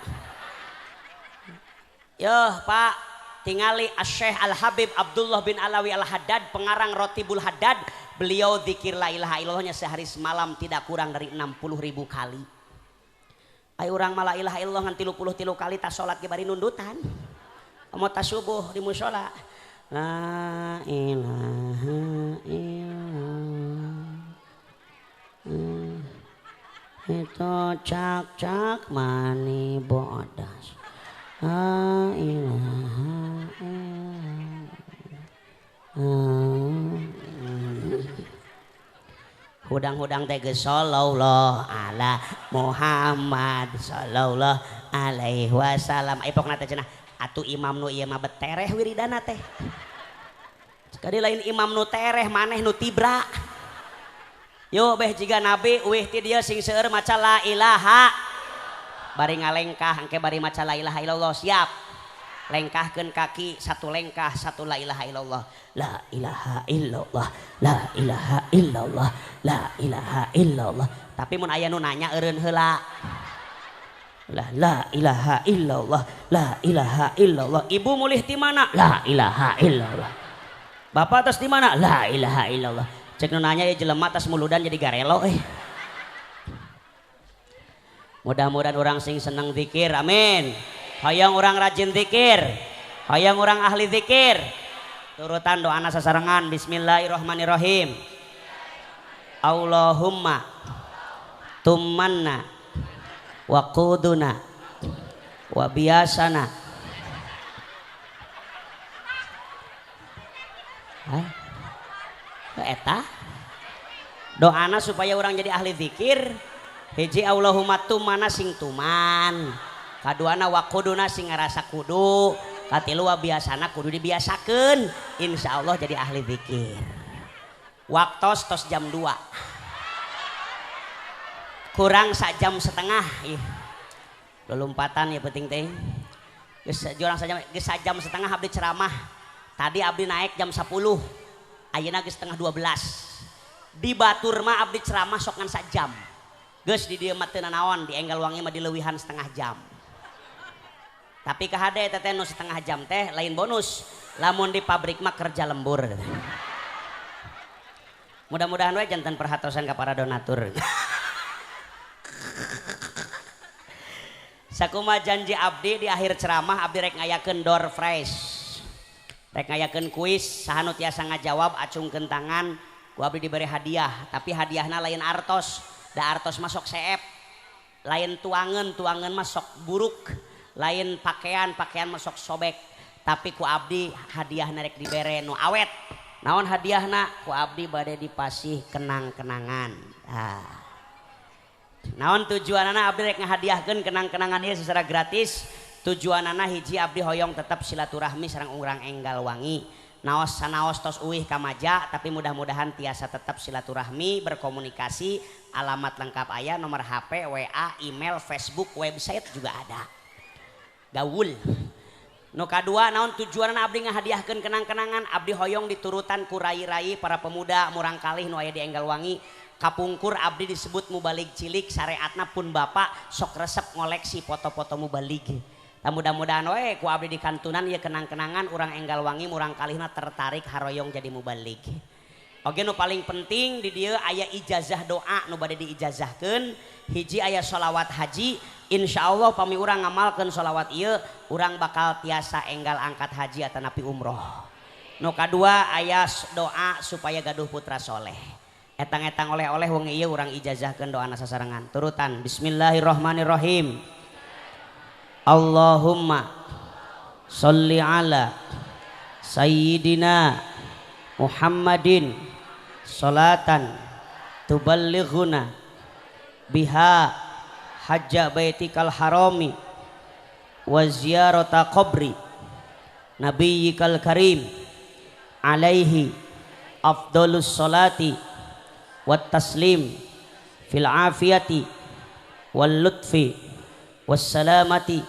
Yoh Pak, tingali Asy-Syaikh Al-Habib Abdullah bin Alawi Al-Haddad, pengarang Rotibul Haddad, beliau zikir la ilaha illallahnya sehari semalam tidak kurang dari 60.000 kali. Ayo urang mah la ilaha illallah ngan 33 kali tas salat ge bari nundutan. Mau tas subuh di mushola. La ilaha illallah. Itu cak-cak mani bodas. La ilaha illallah. Hudang-hudang teh geus sallallahu ala Muhammad sallallahu alaihi wasallam. Ai pokna teh cenah atuh imam nu ieu mah betereh wiridana teh. Sekali lain imam nu tereh maneh nu tibra. Yo beh jiga Nabi uih ti dieu sing seueur maca la ilaha. Bari ngalengkah engke bari maca la ilaha illallah siap. Lengkahkeun kaki satu lengkah satu la ilaha illallah. La ilaha illallah, la ilaha illallah, la ilaha illallah. Tapi mun aya nu nanya eureun heula. Lah la ilaha illallah, la ilaha illallah. Ibu mulih di mana? La ilaha illallah. Bapak tos di mana? La ilaha illallah. Cek nu nanya ya jelema tas muludan jadi garelo eh. Mudah-mudahan orang sing seneng zikir, amin. Hayang orang rajin zikir, hayang orang ahli zikir. Turutan doana sasarengan, bismillahirrahmanirrahim. Allahumma tumanna wa quduna wa biasana. Hah? Eta doana supaya orang jadi ahli zikir. Hiji Allahumma tumana sing tuman, kaduana wa quduna sing ngarasa kudu, katilu wa biasana kudu dibiasakeun, insyaallah jadi ahli zikir. Waktos tos jam 2 kurang sak jam setengah ih. Lompatan ya penting teh. Geus jurang sajam geus sajam setengah abdi ceramah. Tadi abdi naik jam 10. Ayeuna geus 11:30. Di batur mah abdi ceramah sok ngan sajam. Geus di dieu mah teu nanaon, di Enggal Wangi mah dileuwihan setengah jam. Tapi kahade eta teh nu setengah jam teh lain bonus. Lamun di pabrik mah kerja lembur. Mudah-mudahan we janten perhatosan ka para donatur. Sakuma janji abdi di akhir ceramah abdi rek ngayakeun door prize. Rek ngayakeun kuis, saha nu tiasa ngajawab acungkeun tangan, ku abdi diberi hadiah, tapi hadiahna lain artos, da artos mah sok seep. Lain tuangeun, tuangeun mah sok buruk, lain pakaian, pakaian mah sok sobek. Tapi ku abdi hadiahna rek dibere nu awet. Naon hadiahna? Ku abdi bade dipasih kenang-kenangan. Ah. Naon tujuanana abdi rek ngahadiahkeun kenang-kenangan ieu secara gratis. Tujuanana hiji abdi hoyong tetap silaturahmi sareng urang Enggal Wangi. Naos sanaos tos uih ka Maja, tapi mudah-mudahan tiasa tetap silaturahmi, berkomunikasi, alamat lengkap aya, nomor HP, WA, email, Facebook, website juga ada. Gaul. Nu kadua naon tujuanana abdi ngahadiahkeun kenang-kenangan, abdi hoyong diturutan ku rai-rai para pemuda murang kalih nu aya di Enggal Wangi. Kapungkur abdi disebut mubalig cilik, syariatna pun bapak sok resep ngoleksi foto-foto mubalig. Tah mudah-mudahan we ku abdi dikantunan ieu kenang-kenangan urang Enggal Wangi murang kalihna tertarik haroyong jadi mubalig. Oge nu paling penting di dieu aya ijazah doa nu bade diijazahkeun, hiji aya sholawat haji, insyaallah pami urang ngamalkeun sholawat ieu urang bakal tiasa enggal angkat haji atanapi umroh. Nu kadua aya doa supaya gaduh putra soleh. Etang-etang oleh-oleh wengi ieu urang ijazahkeun doana sasarengan. Turutan bismillahirrahmanirrahim. Allahumma sholli ala sayyidina Muhammadin sholatan tuballighuna biha hajja baitikal harami wa ziyarata qabri nabiyyikal karim alaihi afdalus sholati wat taslim fil afiyati wal lutfi was salamati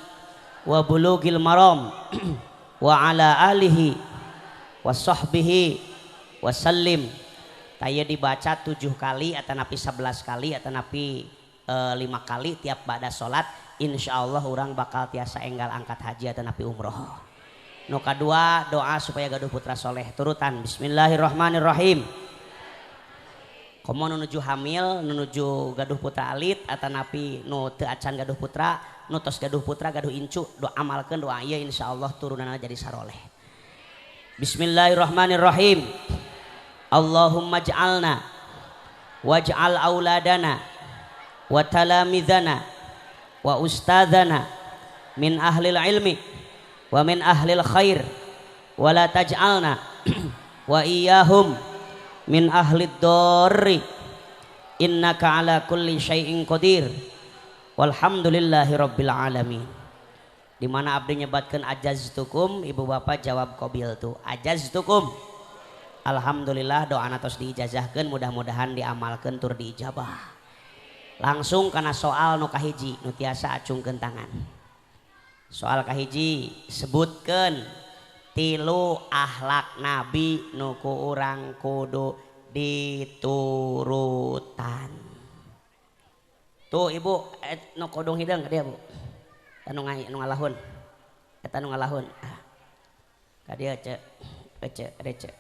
wa bulugil maram wa ala alihi wa sahbihi wasallim. Taya dibaca 7 kali atau napi 11 kali atau napi 5 kali tiap ba'da sholat, insyaallah orang bakal tiasa enggal angkat haji atau napi umroh. Nu kadua doa supaya gaduh putra soleh. Turutan bismillahirrahmanirrahim. Komo nu nuju hamil, nu nuju gaduh putra alit atau napi nu teu acan gaduh putra, nu tos gaduh putra gaduh incu, doa amalkeun doa ieu insyaallah turunanna jadi saroleh. Bismillahirrahmanirrahim. Allahumma ij'alna waj'al auladana wa talamizana wa ustadzana min ahlil ilmi wa min ahlil khair wa la taj'alna wa iyyahum min ahlid dharri innaka ala kulli syai'in qadir walhamdulillahi rabbil alamin. Di mana abdi nyebatkeun ajaztukum, ibu bapak jawab qabil tu ajaztukum. Alhamdulillah doana tos diijazahkeun, mudah-mudahan diamalkeun tur diijabah. Langsung kana soal nu kahiji nu tiasa acungkeun tangan. Soal kahiji, sebutkeun 3 akhlak nabi nu ku urang kudu diturutan. Tuh ibu nu kodong hideung ka dieu bu. Anu ngalahun. Eta nu ngalahun. Ka dieu ce. Ece, rece.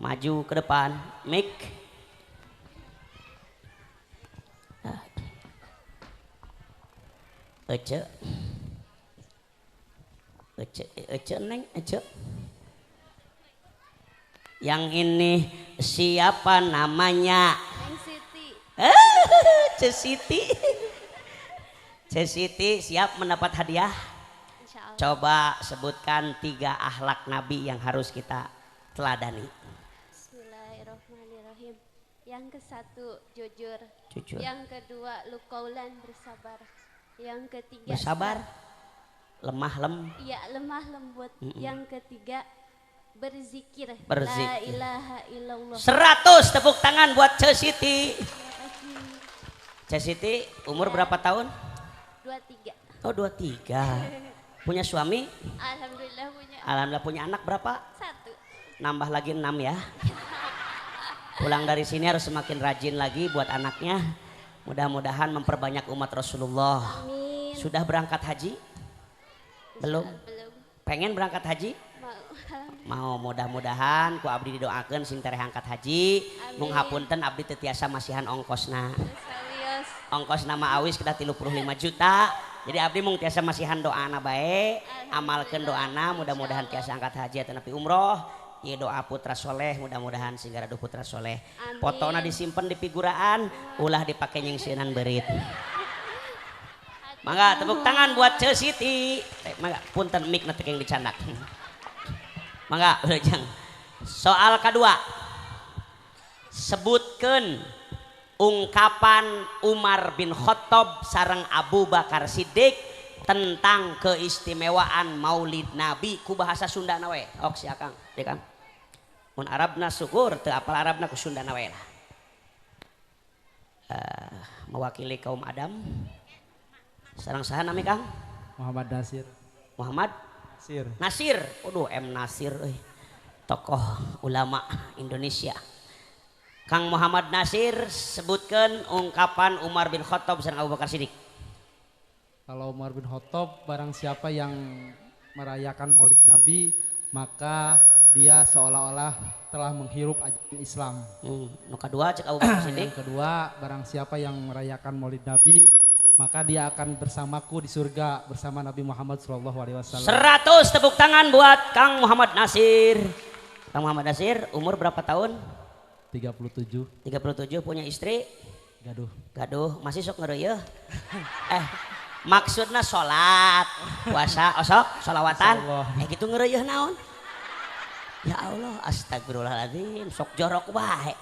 Maju ke depan, mic. Ece. Ece, ece neng, ece. Yang ini siapa namanya? Neng Siti. Ce Siti. Ce Siti siap mendapat hadiah? Insyaallah. Coba sebutkan 3 akhlak Nabi yang harus kita teladani. Bismillahirrahmanirrahim. Yang ke-1 jujur. Jujur. Yang kedua lukaulan bersabar. Yang ketiga bersabar. Lemah lem. Iya, lemah lembut. Yang ketiga berzikir. Berzikir. La ilaha illallah. 100 tepuk tangan buat Ce Siti. Ce Siti umur berapa tahun? 23. Oh, 23. Punya suami? Alhamdulillah punya. Alhamdulillah punya anak berapa? 1. Nambah lagi 6 ya. Pulang dari sini harus semakin rajin lagi buat anaknya. Mudah-mudahan memperbanyak umat Rasulullah. Amin. Sudah berangkat haji? Belum? Belum. Pengen berangkat haji? Mau. Mau, mudah-mudahan ku abdi didoakeun sing tereh angkat haji. Mung hapunten abdi teu tiasa masihan ongkosna. Ongkosna mah awis kedah 35 juta. Jadi abdi mung tiasa masihan doana bae, amalkeun doana, mudah-mudahan tiasa angkat haji atau nepi umroh. Ieu doa putra soleh, mudah-mudahan sing gaduh putra soleh. Fotona disimpen di figuraan, ulah dipake nyingsieunan beurit. Mangga tepuk tangan buat Ce Siti. Mangga punten mic na teu keng dicandak. Mangga ujang. Soal kedua. Sebutkeun ungkapan Umar bin Khattab sareng Abu Bakar Siddiq tentang keistimewaan Maulid Nabi ku bahasa Sunda na we. Ok si Akang, deui Kang. Mun Arabna syukur, teu apal Arabna ku Sunda na we lah. Mewakili kaum Adam. Sareng saha nami Kang? Muhammad Nasir. Muhammad Nasir. Nasir. Waduh, M Nasir euy. Tokoh ulama Indonesia. Kang Muhammad Nasir sebutkan ungkapan Umar bin Khattab sareng Abu Bakar Siddiq. Kalau Umar bin Khattab, barang siapa yang merayakan Maulid Nabi, maka dia seolah-olah telah menghirup ajaran Islam. Nu kadua cek Abu Bakar Siddiq. Yang kedua, barang siapa yang merayakan Maulid Nabi, maka dia akan bersamaku di surga bersama Nabi Muhammad SAW. 100 tepuk tangan buat Kang Muhammad Nasir. Kang Muhammad Nasir umur berapa tahun? 37. 37, punya istri? Gaduh. Gaduh, masih sok ngereueuh. Maksudna sholat, puasa, osok, sholawatan. Gitu ngereueuh naon? Ya Allah, astagfirullahaladzim, sok jorok wae.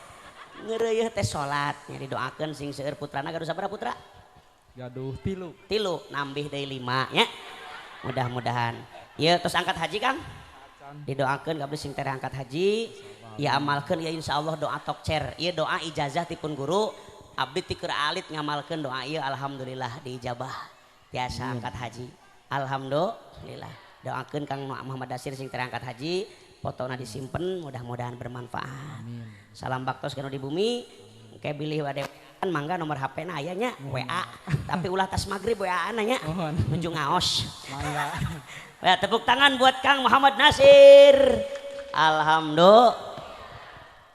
Ngereueuh teh sholat, nya didoakeun sing seueur putrana gaduh sabaraha putra? Gaduh 3. 3, nambih deui 5 nya. Mudah-mudahan. Ieu tos angkat haji Kang? Didoakeun kabeh sing tereh angkat haji. Ya amalkeun ya insyaallah doa tokcer. Ieu doa ijazah tipun guru, abdi ti keur alit ngamalkeun doa ieu alhamdulillah diijabah. Tiasa angkat haji. Alhamdulillah. Doakeun Kang Muhammad Nasir sing tereh angkat haji, fotona disimpen mudah-mudahan bermanfaat. Amin. Salam baktos kana di bumi. Engke bilih bade mangga nomor HP na aya nya WA. Tapi ulah tas magrib WA na nya. Nuju ngaos. Mangga. Ya, tepuk tangan buat Kang Muhammad Nasir. Alhamdulillah.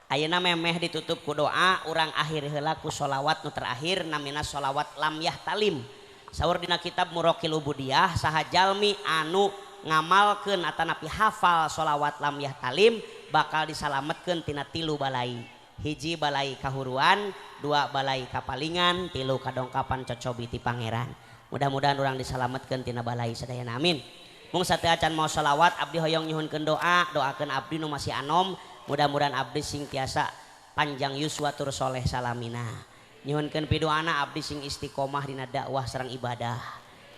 Ayeuna memeh ditutup ku doa, urang akhir heula ku sholawat nu terakhir namina sholawat lam yahtalim. Saur dina kitab Muraqil Ubudiyah saha jalmi anu ngamalkeun atanapi hafal sholawat lam yahtalim bakal disalametkeun tina 3 balai. Hiji balai kahuruan, 2 balai kapalingan, 3 kadongkapan cocobi ti pangeran. Mudah-mudahan urang disalametkeun tina balai sadayana, amin. Mung sateuacan mau sholawat abdi hoyong nyuhunkeun doa, doakeun abdi nu masih anom. Mudah-mudahan abdi sing tiasa panjang yuswa tur soleh salamina. Nyuhunkeun pidoana abdi sing istiqomah dina dakwah sareng ibadah.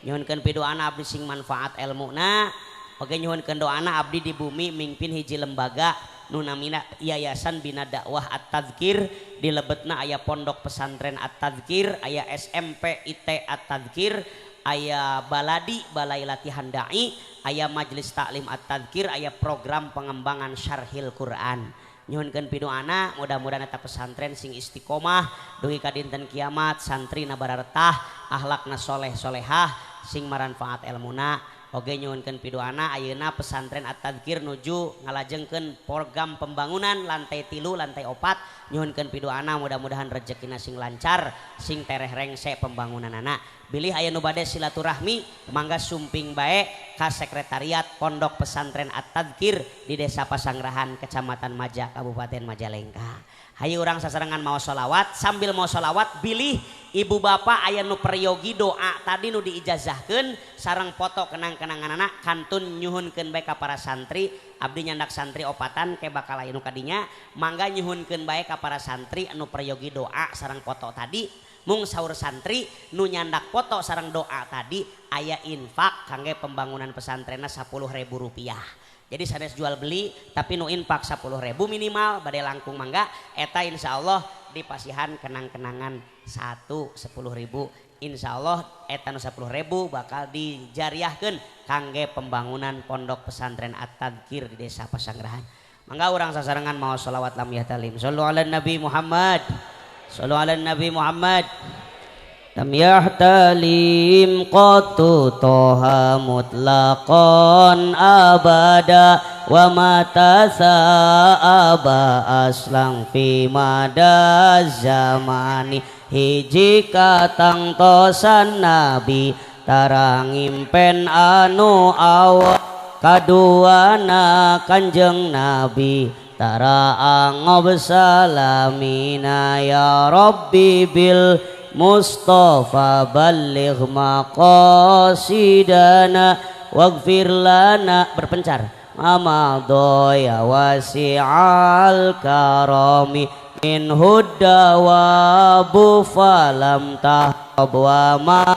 Nyuhunkeun pidoana abdi sing manfaat elmuna. Oge nyuhunkeun doana abdi di bumi mingpin hiji lembaga nu namina Yayasan Bina Dakwah At-Tadzkir, di lebetna aya pondok pesantren At-Tadzkir, aya SMP IT At-Tadzkir, aya baladi balai latihan dai, aya majelis taklim At-Tadzkir, aya program pengembangan syarhil Quran. Nyuhunkeun pidoana mudah-mudahan eta pesantren sing istiqomah dugi ka dinten kiamat, santri na bararetah, akhlakna soleh solehah, sing maranfaat elmuna oge nyuhunkeun piduana ayeuna pesantren At-Tadzkir nuju ngalajengkeun program pembangunan lantai 3 lantai 4 nyuhunkeun piduana mudah-mudahan rezekina sing lancar sing tereh rengse pembangunanana bilih aya nu bade silaturahmi mangga sumping bae ka sekretariat Pondok Pesantren At-Tadzkir di Desa Pasangrahan Kecamatan Maja Kabupaten Majalengka. Hayu urang sasarengan mau sholawat sambil mau sholawat bilih ibu bapak aya nu peryogi doa tadi nu diijazahkeun sareng foto kenang-kenangan anak kantun nyuhunkeun bae ka para santri abdi nyandak santri opatan ke bakal aya nu kadinya mangga nyuhunkeun bae ka para santri anu peryogi doa sareng foto tadi mung saur santri nu nyandak foto sareng doa tadi aya infak kangge pembangunan pesantrenna 10.000 rupiah. Jadi sanes jual beli tapi nu infak 10.000 minimal bade langkung mangga eta insyaallah dipasihan kenang-kenangan 1 10.000 insyaallah eta nu 10.000 bakal dijariahkeun kangge pembangunan pondok pesantren At-Tadzkir di Desa Pasangrahan. Mangga urang sasarengan maos sholawat lam yahtalim. Shallu ala Nabi Muhammad. Shallu ala Nabi Muhammad. Lam yahtalim qatu toha mutlaqan abada wa mata sa'aba aslang fi mada zamani hiji katang tosan nabi tarang impen anu awa kaduana kanjeng nabi tara angob salamina ya rabbi bil Mustafa baligh maqasidana waghfir lana berpencar amadha wasi'al karami min hudawabu falam tahab wa ma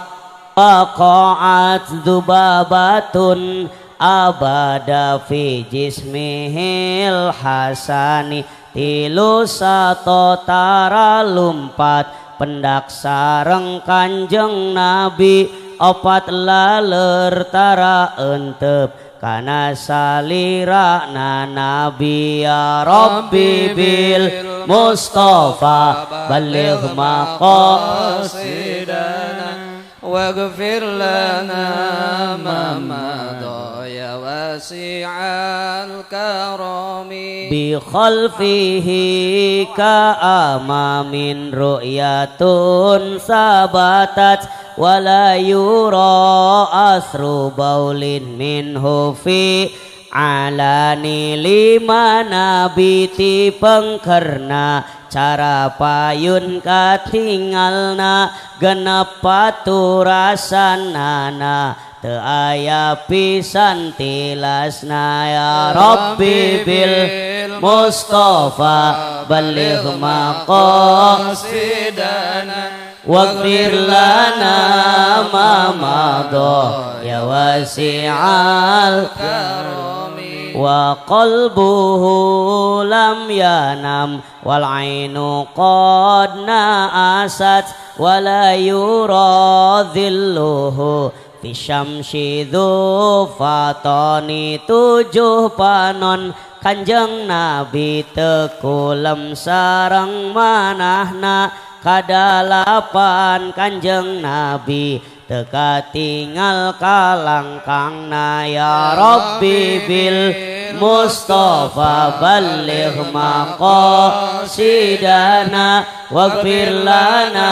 waqa'at dzubabatun abada fi jismihil hasani tilu sato tara lumpat pendak sareng kanjeng nabi opat laler tara entep kana salirana nabi ya rabbi bil Mustafa baligh maqasidana waghfir lana ma madha ya wasi'al karami bi khalfihi ka amamin ru'yatun sabatat wala yura asru baulin minhu fi alani lima nabi ti pengkerna cara payun katingalna genep paturasanana teu aya pisan tilasna ya rabbi bil Mustafa baligh maqasidana waghfir lana ma madha ya wasi'al karami wa qalbuhu lam yanam wal ainu qad na'asat wa la yura dhilluhu fi syamsi dzu fatani tujuh panon kanjeng nabi tekulem sareng manahna kadalapan kanjeng nabi teka tinggal kalangkangna ya rabbi bil Mustafa baligh maqasidana waghfir lana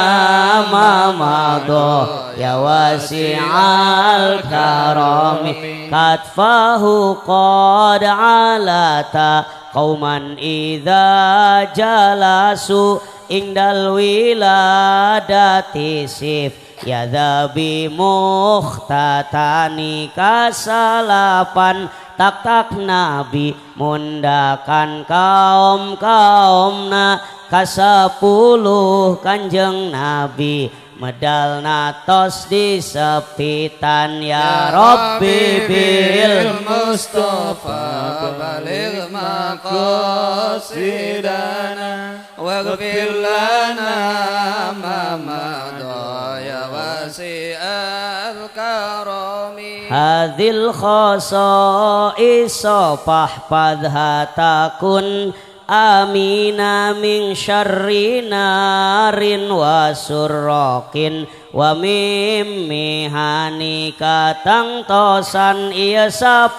ma madha ya wasi'al karami katfahu qad alata qauman idza jalasu ingdal wiladati sif ya dzabi mukhtatani kasalapan tak tak nabi mundakan kaum kaumna kasapuluh kanjeng nabi medal natos di sepitan ya rabbi bil Mustafa baligh maqasidana waghfir lana ma madha ya wasi'al karami hadhil khasa'is fahfadha takun amina min syarri narin wa surraqin Wa mim mihani katangtosan ieu 10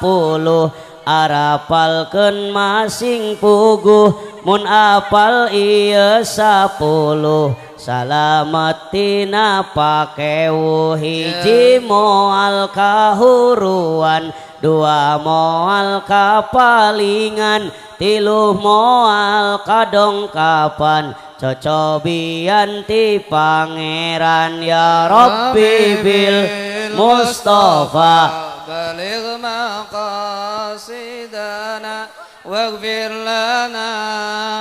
arapalkeun masing puguh mun apal ieu 10 salamet tina pakewuh hiji moal kahuruan dua moal kapalingan tilu moal kadongkapan cocobian ti pangeran ya Rabbi bil Mustafa baligh maqasidana waghfir lana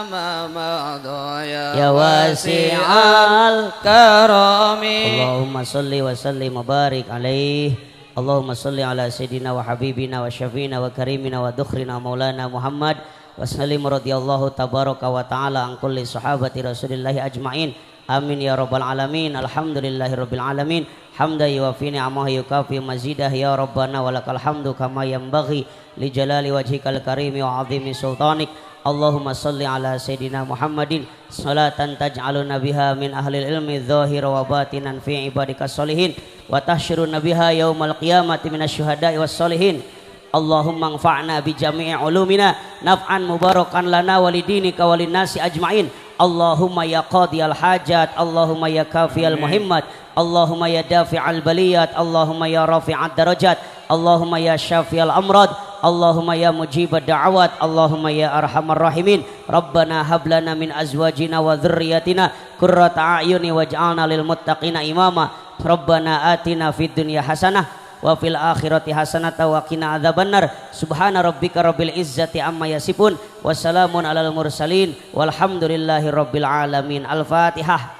ma madha ya wasi'al karami. Allahumma salli wa sallim wa barik alaihi. Allahumma salli ala sayyidina wa habibina wa syafiina wa karimina wa dukhrina maulana Muhammad wa sallim radhiyallahu tabaraka wa ta'ala an kulli sahabati rasulillahi ajma'in. Amin ya rabbal alamin. Alhamdulillahi rabbil alamin. Hamda yuwafi ni'amahu yukafi mazidah ya rabbana walakal hamdu kama yanbaghi li jalali wajhikal karimi wa azimi sultanik. Allahumma salli ala sayyidina Muhammadin salatan taj'aluna biha min ahlil ilmi dhahira wa batinan fi ibadika sholihin wa tahsyuruna biha yaumal qiyamati minasyuhada'i was sholihin. Allahumma anfa'na bi jami'i ulumina naf'an mubarakan lana walidinika walinnasi ajma'in. Allahumma ya qadiyal hajat, Allahumma ya kafiyal muhimmat, Allahumma ya dafi'al baliyat, Allahumma ya rafi'ad darajat, Allahumma ya syafiyal amrad, Allahumma ya mujibad da'awat, Allahumma ya arhamar rahimin. Rabbana hab lana min azwajina wa dzurriyyatina qurrata a'yuni waj'alna lil muttaqina imama. Rabbana atina fid dunya hasanah wa fil akhirati hasanata wa qina adzabannar. Subhana rabbika rabbil izzati amma yasifun wassalamun alal mursalin walhamdulillahi rabbil alamin. Al-Fatihah.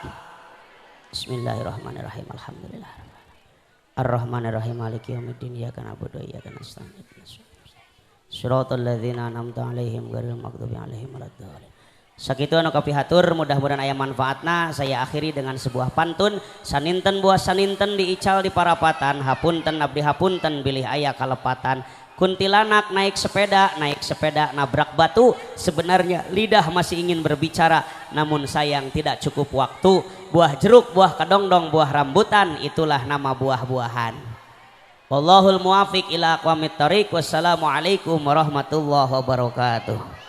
Bismillahirrahmanirrahim. Alhamdulillah arrahmanirrahim maliki yaumiddin iyyaka na'budu wa iyyaka nasta'in shiratal ladzina an'amta alaihim ghairil maghdubi alaihim waladdallin. Sakitu anu kapihatur, mudah-mudahan aya manfaatna. Saya akhiri dengan sebuah pantun. Saninten buah saninten diical di parapatan, hapunten abdi hapunten bilih aya kalepatan. Kuntilanak naik sepeda nabrak batu. Sebenarnya lidah masih ingin berbicara, namun sayang tidak cukup waktu. Buah jeruk, buah kedongdong, buah rambutan, itulah nama buah-buahan. Wallahul muwafiq ila aqwamit thariq. Wassalamualaikum warahmatullahi wabarakatuh.